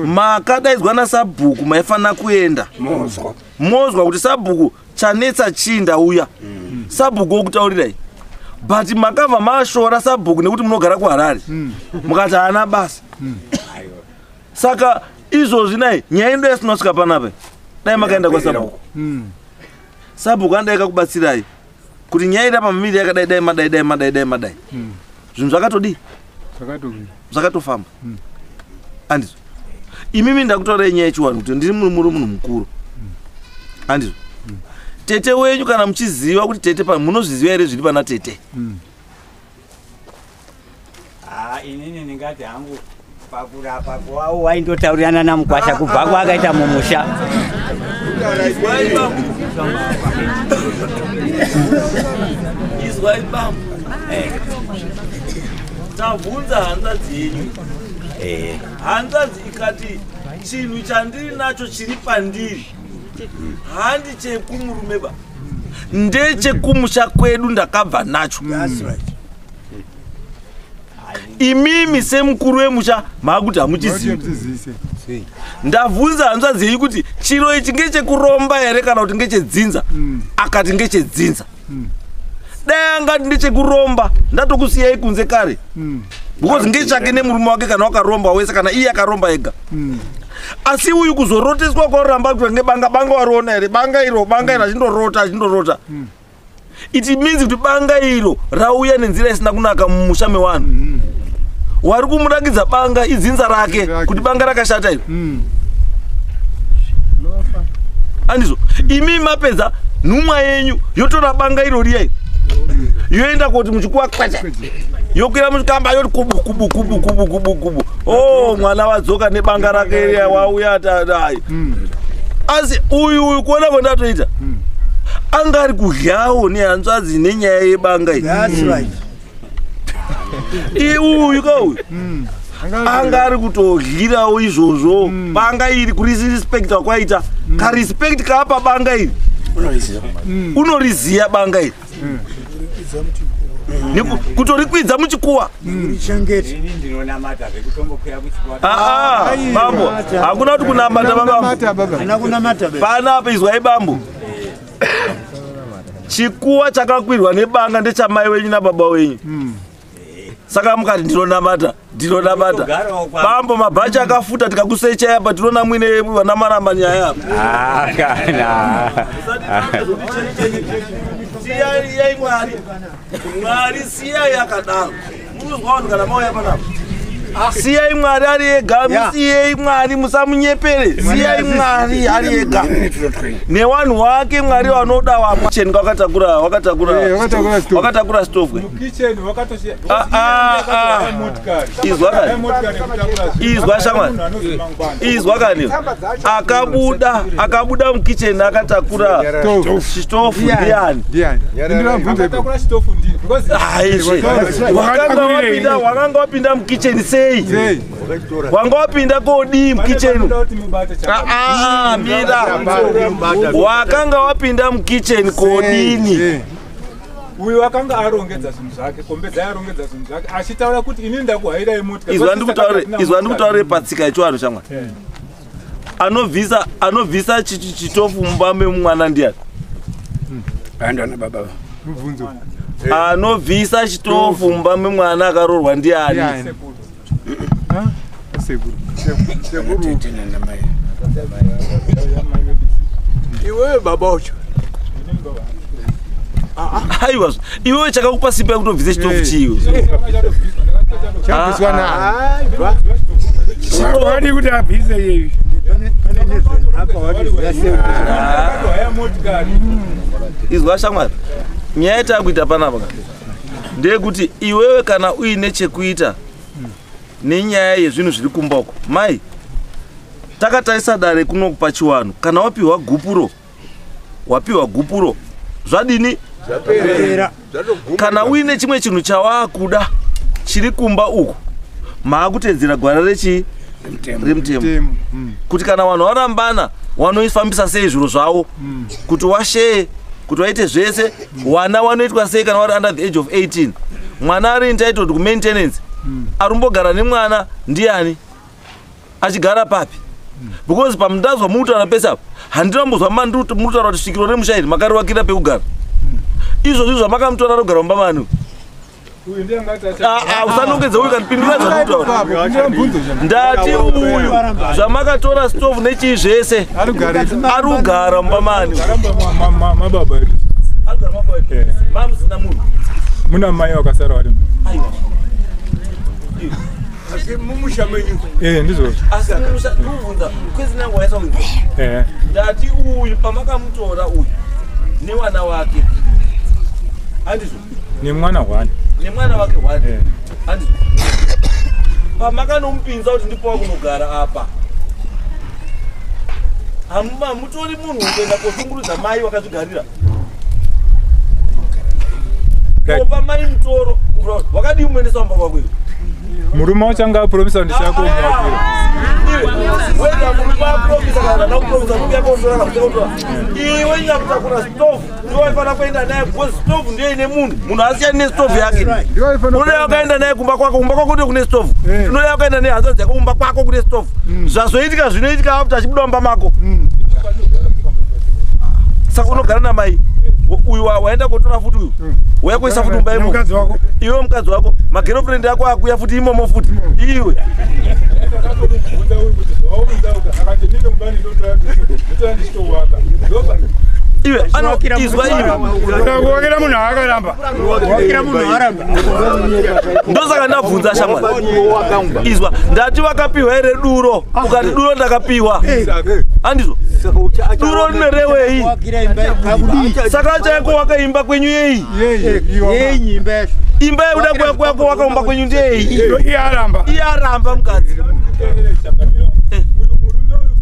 S1: Makadaidzwa nasabhuku maifanira kuenda mozwa kuti sabhuku chanetsa chii ndauya. Sabhuku wokutaurirai. But makabva mashora sabhuku nekuti munogara kuHarare. Mukati haana basa. Saka izvozvi nai nyaya ino yasinosvika panapa. Dai makaenda kwasabhuku. Sabhuku anodai kakubatsirai kuti nyaya iri apa miviri yakadai dai madai dai madai dai madai. Zvinhu zvakatodii? Zvakatofamba. Andizvo. Imimi ndakutaurai nyaya yechiwanhu kuti ndiri muri munhu mukuru. Andizvo. Tete wenyu kana muchiziva kuti tete pa munozviziva here zviri pana tete?
S7: Inini ndingati hangu pakurapa kwawo waindotaurirana namukwasha kubva kwaakaita mumusha.
S1: Izwai bambo. Tabvunza hanzvadzi yenyu. Hanzvadzi ikati chinhu chandiri nacho chiri pandiri handi chekumurume ba, ndechekumusha kwedu ndakabva nacho. Imimi semukuru wemusha maakuti hamuchizivi. Ndabvunza hanzvadzi yenyu kuti chiro ichi ngechekuromba here kana kuti ngechedzinza? Akati ngechedzinza. Dai angati ndechekuromba ndatokusiyai kunze kare. Because ngechake nemurume wake kana wakaromba wese kana iye akaromba ega. Asi uyu kuzoroteswa kwaramba kuti ngebanga banga wariona here banga iro achindorota achindorota. It means kuti banga iro rauya nenzira isina kunaka mumusha mewanhu. Wari kumurakidza banga idzinza rake kuti banga rakashata iro. Andizvo imi mapedza nhumwa yenyu yotora banga iro riya yoenda kuti muchikuwa kwacha yokwira muchikamba yoti kubu kubu kubu kubu kubu kubu. Oh, mwana wadzoka nebanga rake riya wauya tadai. Asi uyu kuona kwandatoita anga ari kudyawo nehanzvadzi nenyaya yebanga iyi.
S8: That's right.
S1: Uyu ka uyu anga ari kutodyirawo izvozvo. Banga iri kurirespecta kwaita karespect kaapa banga iri unoriziya banga iri kutorikwidza muchikuwa. Bambo hakuna kuti kunamata baba. Panapa izwai bambo. Chikuwa chakakwirwa nebanga ndechamai wenyu nababa wenyu. Saka mukati ndinonamata ndinonamata. Bambo mabhachi akafuta tikakusecha apa tinoona mwine vana maramba nyaya apa. Siyai Mwari. Mwari siyai akadaro. Munozwa vanhu kana mauya panapa. Siyai Mwari ari ega, musiyei Mwari musamunyepere. Siyai Mwari ari ega. Newanhu wake Mwari wanoda wamwe. Wakatakura wakatakura stove.
S5: Kitchen wakatoshiya.
S1: Izwa kani. Izwa shamwari. Izwa kani. Akabuda mukitchen akatakura stove ndiani?
S5: Akatakura stove ndini because
S1: wakanga wapinda mukitchen sei? Wanga wapinda kodii mukitchen? Mira. Wakanga wapinda mukitchen kodini?
S5: Uyu akanga arongedza zvinhu zvake, kombedza arongedza zvinhu zvake, achitaura kuti inini ndakuhaira imotokari.
S1: Izwa ndikutaure patsika yechivanhu shamwari. Anobvisa chitofu mumba memwana ndiani?
S2: Aenda baba.
S5: Mubvunzo.
S1: Anobvisa chitofu mumba memwana akaroorwa ndiani?
S5: Sekuru.
S3: Sekuru. Iwe baba ucho.
S1: Aiwa, iwe chakakupa simba yekutobvisa chitofu chiwe.
S2: Chabviswa naani? Wadi kuti abvise iyeyu.
S1: Izwa shamwari. Nyaya yatakuita panapa ndeyekuti iwewe kana uine chekuita nenyaya yezvinhu zviri kumba uko. Mai, takatarisa dare kuno kupachiwanhu. Kana wapiwa gupuro, zvadini?
S3: Zvapera.
S1: Kana uine chimwe chinhu chawaakuda chiri kumba uku, maakutedzera gwara rechi remutemo. Kuti kana vanhu varambana vanoifambisa sei zviro zvavo, kuti washeye, kuti waite zvese, wana wanoitwa sei kana vari under the age of 18. Mwana ari entitled ku maintenance. Arumbogara nemwana ndiani? Achigara papi? Because pamundazwa mutaura pese apa, handinambozwa mutaura kuti svikiro remusha iri makariwakira pekugara. Izvozvi zvamakamutora rogara mumba manu. Usanongedza uyu kanipindura zvamutaura. Ndati uyu zvamakatora stove nechii zvese ari kugara mumba mani.
S5: Mababa edu.
S1: Mamusina munhu.
S5: Muna mai vakasara varimo.
S1: Aiwa.
S3: Asi mumusha menyu.
S5: Ndizvozvo.
S1: Asi mumusha ndikubvunza kwezi nangu waisa uyu. Ndati uyu pamakamutora uyu newana wake. Andizvo.
S5: Nemwana hwani.
S1: Nemwana wake hwani. Andizvo. Pamakanomupinza kuti ndipo wakunogara apa. Hamutori munhu kuenda koshungurudza mai wakazvigarira. Kopa mai mutoro wakadii kumuendesa mumba kwako iwe?
S5: Murume wacho anga apromisa kuti ndichakomuwakira.
S1: Wega murume apromisa kana Ndanakupromisa kuti uya kotora kana kutora. Iwe nyakutakura stove ndiwe waifanira kuenda naye because stove ndiyo ine munhu. Munhu asiyani nestove yake. Unoda wakaenda naye kumba kwako, kumba kwako ndiyo kune stove. Unoda wakaenda naye hanzvadzi yako kumba kwako kune stove. Zvazoitika zvinoitika after achibuda mumba mako. Saka unogara namai uyu waenda kotora futi uyu. Uya kuisa futi mumba imomo. Iwe mukadzi wako, magirlfriend ako akuya futi imomo futi. Iwe. Iwe ano izwa iwe.
S3: Kuwakira munhu akaramba. Kuwakira munhu aramba.
S1: Ndosaka ndabvunza shamwari. Izwa ndati wakapiwa here duro? Ukati duro ndakapiwa. Andizvo. Duro rinerewei? Saka chaiko wakaimba kwenyu yei? Imba yekuda kwako wakaumba kwenyu ndeyei?
S3: Iye aramba.
S1: Iye aramba mukadzi.
S5: Uyu murume uyu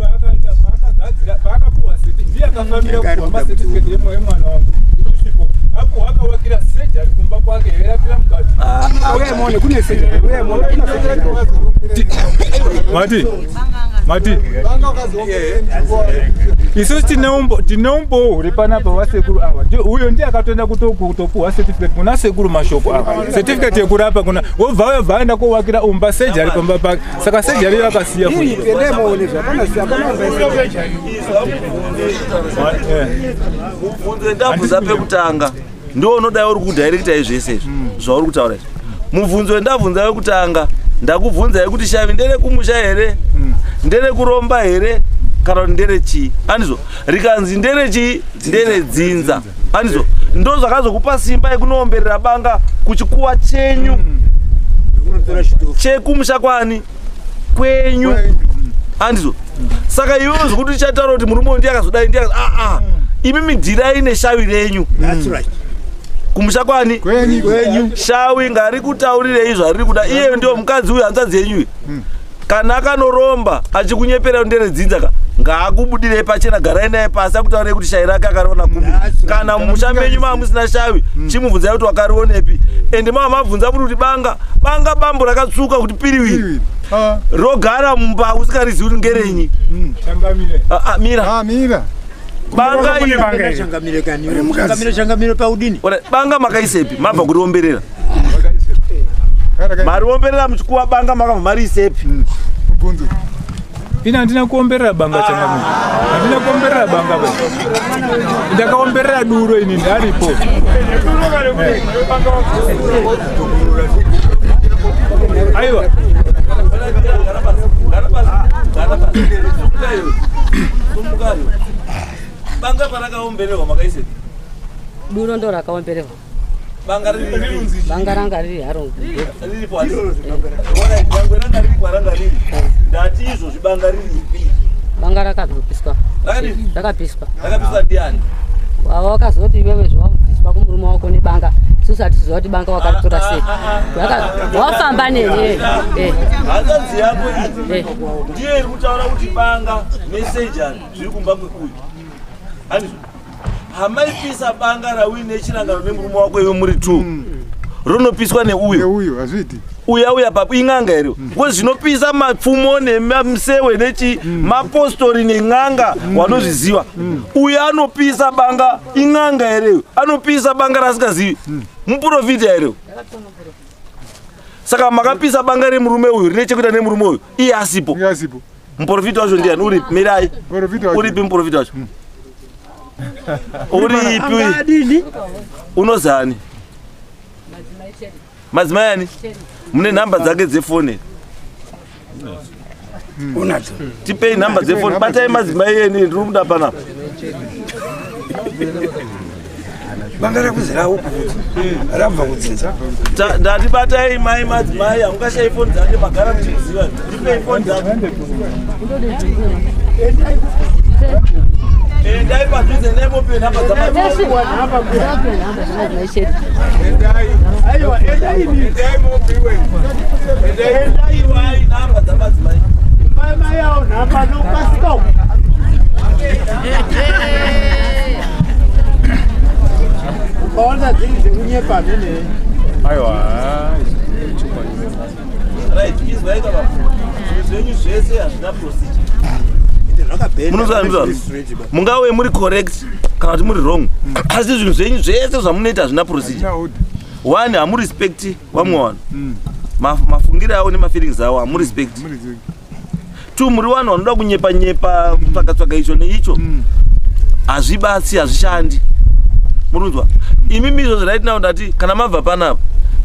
S5: paakapuwa ndiye akafambira kupuwa macertificate emwana wangu isipo apo akawakira sejari kumba kwake yerapira mukadzi. Mati Mati isusu tine umbo huri panapa wasekuru ava. Uyo ndiye akatoenda kutopuwa certificate kuna sekuru Mashoko ava. Certificate yekurapa kuna wobva vaenda kowakira umba sejari pamba pake. Saka sejari iyo akasiya futi.
S1: Mubvunze ndabvunza pekutanga. Ndiwo unodai uri kudirecta izvi zvese izvi zvauri kutaura izvi. Mubvunzo wendabvunza wekutanga ndakubvunzai kuti shavi nderekumusha here, nderekuromba here kana kuti nderechii. Andizvo rikanzi nderechii, nderedzinza. Andizvo ndo zvakazokupa simba yekunoomberera banga kuchikuwa chenyu chekumusha kwani kwenyu. Andizvo saka iwewe zvekuti uchataura kuti murume ndiye akazodai ndiye imi midhirai neshavi renyu. Kumusha kwani kwenyu. Shawi ngarikutaurirei zvariri kuda. Iye ndiyo mukadzi uyu hanzvadzi yenyu. Kana akanoromba achikunyepera nderedzinza ka ngaakubudirei pachena, garai naye pasi akutaurei kuti shavi rake akariona kupi. Kana mumusha menyu mamusina shavi chimubvunzai kuti wakarionepi. Ende mava mabvunza kuti banga banga bambo rakatsvuka kuti piriwiri rogara mumba usikarizivi kuti ngerenyi. Mira
S5: mira
S1: banga
S8: changamire paudini.
S1: Banga makaisepi mabva kuriomberera. Mariomberera muchikuwa banga makabva mariisepi.
S5: Ina handina kuomberera banga changamire. Handina kuomberera banga ba. Ndakaomberera duro ini ndaripo. Aiwa.
S1: Banga parakaombererwa makaisepi?
S4: Duro ndo rakaombererwa.
S1: Banga riri
S4: banga ranga riri haro.
S1: Riripo handisi. Nyangwe ranga riri kwaranga riri. Ndati izvozvi banga riripi?
S4: Banga rakazopiswa.
S1: Rakadini?
S4: Rakapiswa.
S1: Rakapiswa ndiani?
S4: Wakazoti iwewe zvawabviswa kumurume wako nebanga. Isusu hatiziva kuti banga wakaritora sei. Wafamba neni.
S1: Hanzvadzi yako iyi ndiyo iri kutaura kuti banga nesejari zviri kumba kwekuyu. Andizvo hamaipisa banga rauine chirangano nemurume wako iwe muri 2 rinopiswa neuyu.
S5: Uyu hazviiti.
S1: Uya uya papo ing'anga here? Because zvinopisa mapfumo nemisewe nechi mapostori nen'anga wanozviziva. Uyu anopisa banga ing'anga here? Anopisa banga rasingazivi. Muprofita here? Saka makapisa banga remurume uyu rine chekuita nemurume uyu iye asipo. Muprofita wacho ndiani? Uripi? Mirai. Uripi muprofita wacho? Uripi? Unozani? Madzimai ani? Mune nhamba dzake dzefoni?
S2: Unadzo.
S1: Tipei nhamba dzefoni. Batai madzimai eni ndiri kuda panapa.
S2: Banga rakuzirawo kuti rabva kudzinza.
S1: Ndati batai mai madzimai hamungashai foni dzake magara muchiziva. Tipei foni dzake. Endai padhuze nemope nhamba dzamadzimai. Endai nhamba dzamadzimai.
S8: Ukaona dziri dzekunyepa nene.
S5: Aiwa.
S1: Right, izwai baba. Zvinhu zvenyu zvese hazvina procedure. Munozwa, mungave muri correct kana kuti muri wrong, asi zvinhu zvenyu zvese zvamunoita hazvina procedure. One, hamurespecti vamwe vanhu, mafungiro avo nemafeelings avo hamurespecti. Two, muri vanhu vanoda kunyepa nyepa, kutsvaga tsvaga icho neicho. Hazvibatsi, hazvishandi. Murunzwa imimi izvozvo? Right now ndati kana mabva panapa,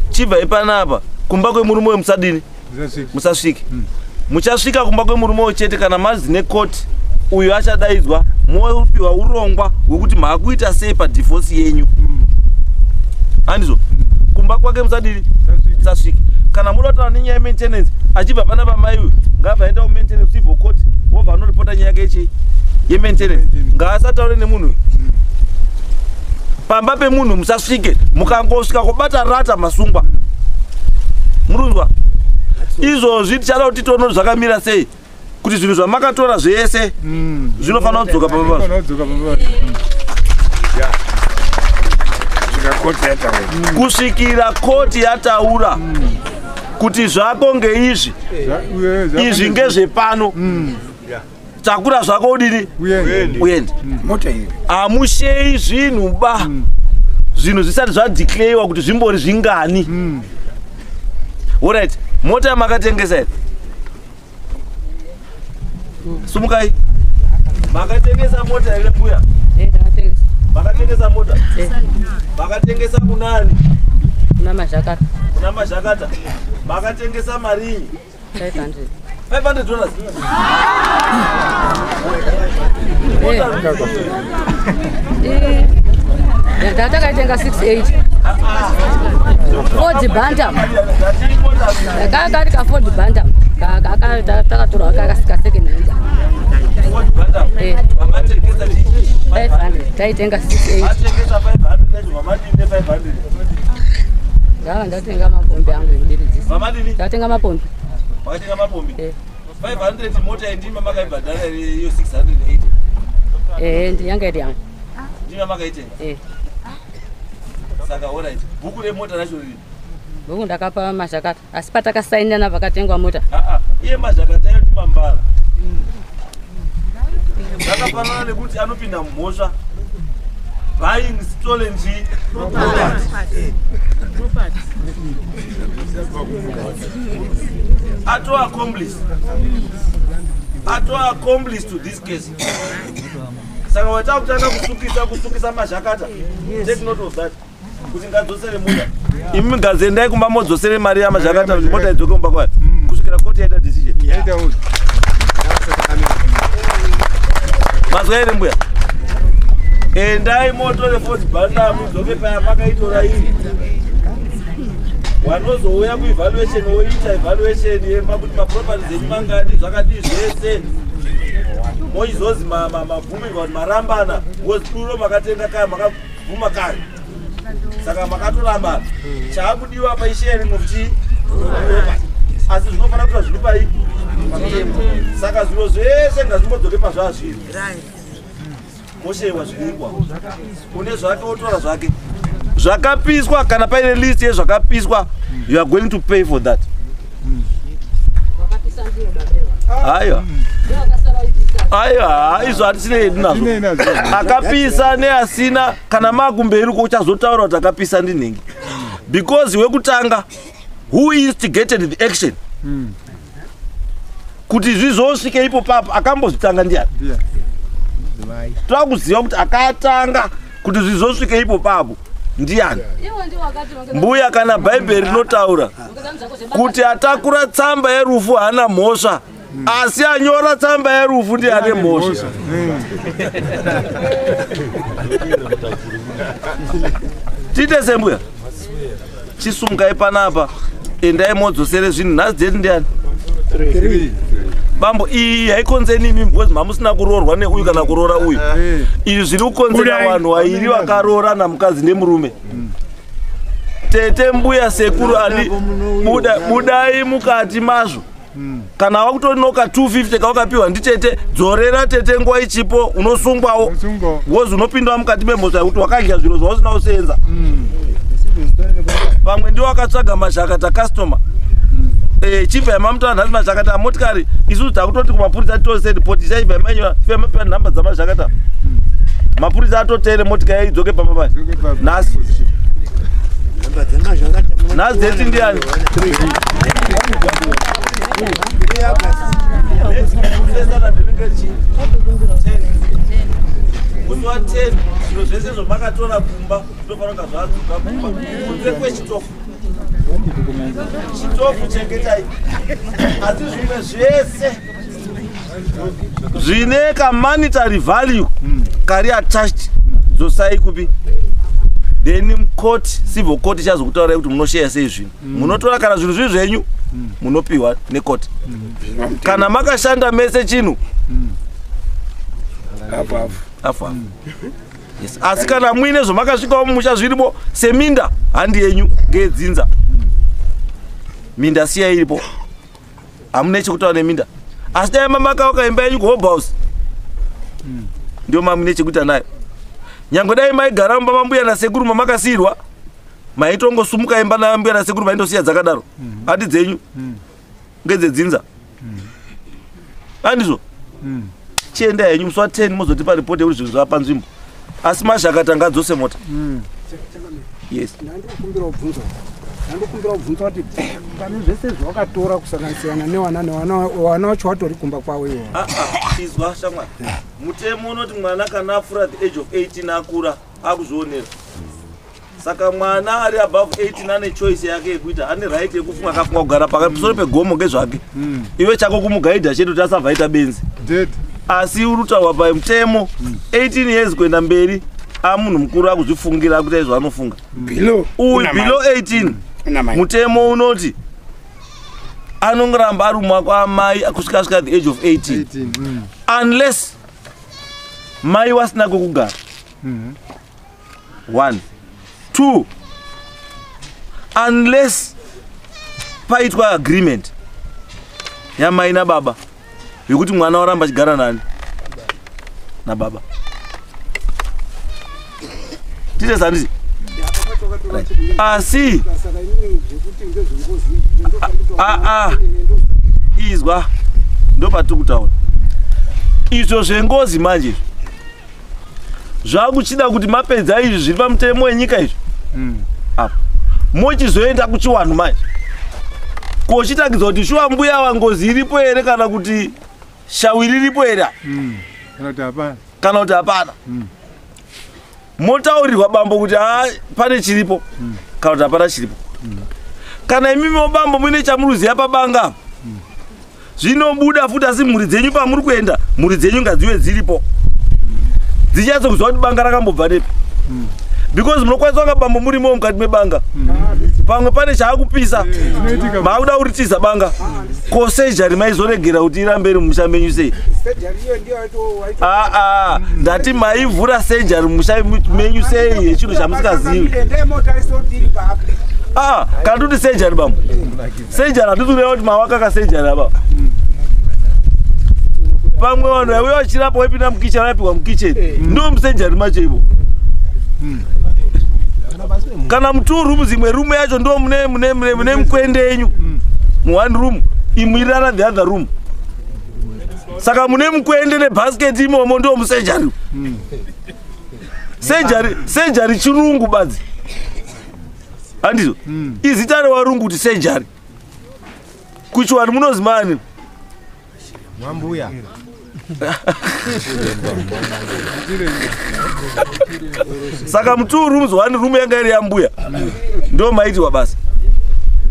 S1: chibvai panapa kumba kwemurume uyu musadini, musasvike. Muchasvika kumba kwemurume uyu chete kana mazi nekoti uyu achadaidzwa, mopiwa urongwa hwekuti maakuita sei padivorce yenyu, handizvo? Kumba kwake musadini, musasvike. Kana muda kutaura nenyaya yemaintenance, achibva panapa mai uyu ngabva aenda kumaintenance, civil court, wobva anoripota nyaya yake yechi yemaintenance. Ngaasataure nemunhu uyu. Pamba pemunhu musasvike. Mukangosvika kubata rata, masungwa. Murunzwa izvozvi? Tichada kuti tione zvakamira sei, kuti zvinhu zvamakatora zvese zvinofanira kudzoka pamba pazvo kusvikira koti yataura kuti zvako ngeizvi, izvi ngezvepano, takura zvako udini, uende. Hamushei zvinhu ba, zvinhu zvisati zvadeclarewa kuti zvimbori zvingani. Alright, mota yamakatengesa here? Sumukai. Makatengesa mota here, mbuya? Makatengesa mota? Makatengesa kunani?
S4: Kuna Mazhakata.
S1: Kuna Mazhakata. Makatengesa marinyi?
S4: 500.
S1: $500?
S4: Takaitenga 68, Ford Bantam, kaka kari ka Ford Bantam takatorwa kakasika second hand. 500 taitenga 68.
S1: Matengesa 500, mamadini ne500?
S4: Ndava ndatenga mapombi angu ekudiridzisa.
S1: Mamadini?
S4: Ndatenga mapombi.
S1: Makatenga mapombi 500. Mota indima makaibhadhara here iyo 680?
S4: Ehe, yanga iri yangu.
S1: Ndima makaitenga?
S4: Eh.
S1: Saka alright, bhuku remota racho riri?
S4: Bhuku ndakapa Mazhakata, asi patakasainana pakatengwa mota.
S1: Aa, iye Mazhakata iyo ndimambara. Zvakafanana nekuti anopinda mumhosva buying stolen chi property. Ato accomplice, ato accomplice to this case. Saka wata kutanga kusukisa Mazhakata. Take note of that, kuti ngadzosere mota. Imi ngaziendai kumba modzosere mari yaMazhakata kuti mota idzoke kumba kwayo kusvikira koti yaita decision. Mazwa here, mbuya? Endai motore Ford Bantam idzoke paya makaitora iri. Wanozouya kuevaluation woita evaluation yemba kuti maproperties enyu mangani, zvakadii zvese, moizozi mabvumirwa kuti marambana, because duro makatenga kaya makabvuma kare, saka makatorambana. Chaakudiwa paisharing of chi property, asi zvinofanira kuita zviri pai. Saka zviro zvese ngazvimbodzoke pazvazviri, moshewa zvirikwa. Une zvake otora zvake. Zvakapiswa, kana paine list yezvakapiswa, you are going to pay for that. Aiwa, aiwa, izvo hatisine hedu nazvo. Akapisa neasina, kana makumberi uko uchazotaura kuti akapisa ndinhingi, because wekutanga who instigated the action kuti zvizosvike ipo papo, akambozvitanga ndiani? Toda kuziva kuti akatanga kuti zvizosvike ipo papo ndiani. Mbuya, kana Bhaibheri rinotaura kuti atakura tsamba yerufu haana mhosva, asi anyora tsamba yerufu ndiye ane mhosva. Tiite sembuya, chisumukai panapa, endai modzosere zvinhu. Nhasi date ndiani, bambo? Iyi haikonzeni imi, because mamusina kuroorwa neuyu kana kuroora uyu. Izvi zviri kukonzera vanhu vairi vakaroorana, mukadzi nemurume, tete, mbuya, sekuru ani. Budai mukati mazvo. Kana wakutonoka 250 kawakapiwa nditete, dzorera tete nguva ichipo. Unosungwawo because unopindawo mukati memhosva yekuti wakadya zviro zvausina kusenza. Pamwe ndiwo akatsvaga Mazhakata customer. Chibva mamutora nhasi Mazhakata motikari, isusu takutoti kumapurisa tose ripoti ichaibva mainyora mapiwa nhamba dzaMazhakata. Mapurisa atoteere motikari idzoke pamba pai nhasi. Nhasi date ndiani? Musi wa 10 zviro zvese zvamakatora kumba zvinofanira kunga zvadzoka kumba, kunze kwechitofu. Chitofu chengetai, asi zvimwe zvese zvine kamonetary value kari attached dzosai kupi. Then court, civil court ichazokutaurai kuti munosheya sei zvinhu. Munotora kana zvinhu zviri zvenyu, munopiwa necourt. Kana makashanda mese chinhu,
S2: apo apo.
S1: Afu afu. Yes. Asi kana muine zvamakasvikawo mumusha zvirimo seminda, handi yenyu, ngeyedzinza. Minda siya iripo, hamune chekutaura neminda. Asi dai mamakauka imba yenyu kuHobe House, ndio mamune chekuita nayo. Nyange dai maigara mumba mambuya nasekuru mamakasiyirwa, maitongosumuka imba nambuya nasekuru maindosiya dzakadaro, handi dzenyu, ngedzedzinza, handizvo? Chiendai henyu musi wa10, mozotipa ripoti yekuti zvinhu zvava panzvimbo. Asi Mazhakata ngadzose mota. Yes.
S2: Ndandikumbira kubvunza kuti pane zvese zvawakatora, kusanganisirana newana newana, wana wacho watori kumba kwavo iwo?
S1: Ah, ah, izwa shamwari, mutemo unoti mwana kana apfuura the age of 18 akura, akuzvionera. Saka mwana ari above 18 ane choice yake yekuita, ane right yekufunga. Akafunga kugara pamusoro pegomo, ngezvake. Iwe chako kumugaidha chete kuti asabva aita benzi. Asi uri kutaurwa pamutemo, 18 years kuenda mberi amunhu mukuru, akuzvifungira, akuita izvo anofunga.
S2: Below.
S1: Uyu below 18, mutemo unoti anongoramba ari mumwako amai kusvika asvika the age of 18, unless mai wasina kwekugara. One, two, unless paitwa agreement yamai nababa yekuti mwana waramba achigara nani? Nababa. Tite sanditi. Asi aa, izwa, ndopatiri kutaura izvo zvengozi manje. Izvi zvakuchida kuti mapedza izvi zviri pamutemo wenyika izvi apa, mochizoenda kuchiwanhu manje kochitakidza kuti shuwa mbuya wangozi iripo here, kana kuti shawiri iripo here.
S5: Kana kuti hapana.
S1: Kana kuti hapana. Motaurirwa bambo kuti ha, pane chiripo kana kuti hapana chiripo. Kana imimiwo bambo muine chamuruziya pabanga apa, zvinobuda futi. Asi mhuri dzenyu, pamuri kuenda, mhuri dzenyu ngadzive dziripo, dzinyatsokuziva kuti banga rakambobva nepi, because munokwanisa kunga bambo murimo mukati mebanga, pamwe pane chaakupisa, maakuda kuritiza banga. Ko surgery maizoregera kuti irambe iri mumusha menyu sei? Aa, ndati maivhura surgery mumusha menyu sei yechinhu chamusikazivi? Ah, kana toti surgery, bambo, surgery hatisi kureva kuti mawakaka surgery apa. Pamwe vanhu vaiuya vachirapa, waipinda mukicheni, vaipihwa mukicheni, ndo musurgery macho ivo. Kana mutwo rooms, imwe room yacho ndo mune mukwende yenyu muone room, imwe irara the other room. Saka mune mukwende nebhasiketi imomo, ndo musurgery. Surgery, surgery chirungu badzi, handizvo? Izita rewarungu kuti surgery. Kuchiwani munozi mani?
S8: Mwambuya.
S1: Saka mutwo rooms, one room yanga iri yambuya, ndo maitiwa basa.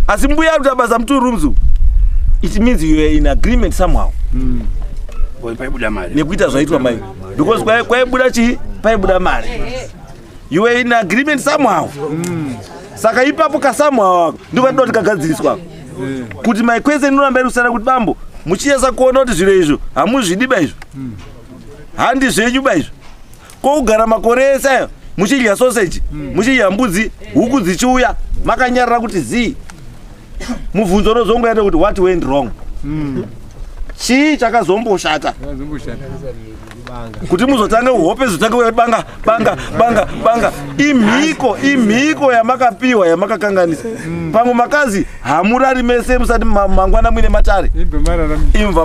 S1: Asi mbuya ari kuita basa mutwo rooms umu, it means you are in agreement somehow.
S3: Paibuda mari.
S1: Nekuita zvaitwa mai, because kwaibuda chii? Paibuda mari. You were in agreement somehow. Saka ipapo kasomehow ako ndiko katinoda kuti kagadziriswa, kuti my question inoramba iri kusara kuti bambo, muchinyatsa kuona kuti zviro izvo hamuzvidi ba, izvo handi zvenyu ba izvo. Kokugara makore ese ayo muchidya sausage, muchidya mbudzi, huku dzichiuya, makanyarara kuti zii. Mubvunzo unozongoenda kuti what went wrong? Chii chakazomboshata?
S5: Zvakazomboshata.
S1: Kuti muzotange hope zotange kuya banga banga banga banga. Imhiko, imhiko yamakapiwa yamakakanganisa. Pamwe makazi hamurari mese musati mangwana muine matare. Imva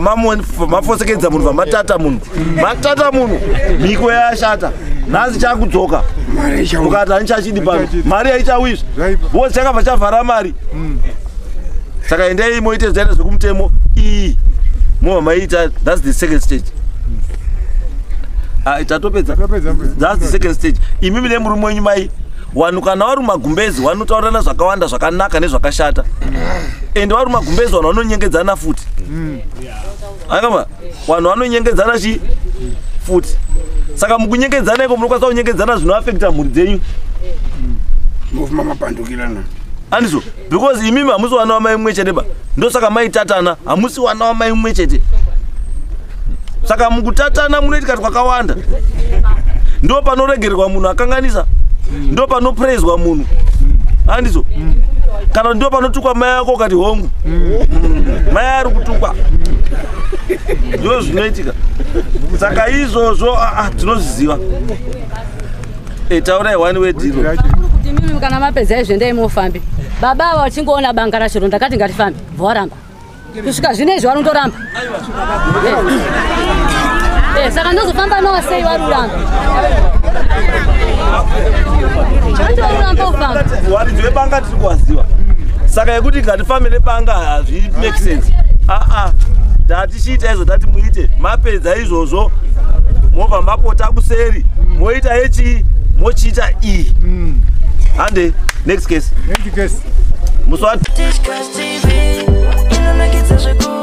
S1: mafosekedza munhu, vamatata munhu. Matata munhu. Mhiko yashata. Nhasi chakudzoka. Mukati handichachidi pano. Mari haichawizve. Because chakabva chavhara mari. Saka endai moite zvaita zvekumutemo iyi. Mobva maita, that's the second stage. Tatopedza. That's the second stage. Imimi nemurume wenyu mai, vanhu kana vari mumagumbezi vanotaurirana zvakawanda zvakanaka nezvakashata. Ende vari mumagumbezi vanhu vanonyengedzana futi. Akama vanhu vanonyengedzana chi futi. Saka mukunyengedzana iko munokwanisa kunyengedzana zvinoafekta mhuri dzenyu.
S3: Mufuma mapandukirana.
S1: Andizvo, because imimi hamusi vana vamai mumwe chete ba. Ndosaka maitatana, hamusi vana vamai mumwe chete. Saka mukutatana munoitika twakawanda. Ndo panoregererwa munhu akanganisa. Ndo panopraiswa munhu. Andizvo. Kana ndo panotukwa mai ako ukati hongu. Mai ari kutukwa. Ndo zvinoitika. Saka izvozvo tinozviziva. Taurai one way deal.
S4: Kuti mimi kana mapedza izvo endai mufambe. Baba ava vachingoona banga racho ndakati ngatifambe, voramba. Kusvika zvinezvi vanondoramba. Saka ndozofamba navo sei vari kuramba? Vanondoramba kufamba.
S1: Varidzi vebanga tiri kuvaziva. Saka yekuti ngatifambe nebanga hazvi make sense. Tatichiita izvo tati muite, mapedza izvozvo mobva mapota kuseri, moita yechi, mochiita iyi. Hande, next case.
S5: Next case.
S1: Muswati.
S9: Tichkach TV, inonakidza zvekuru.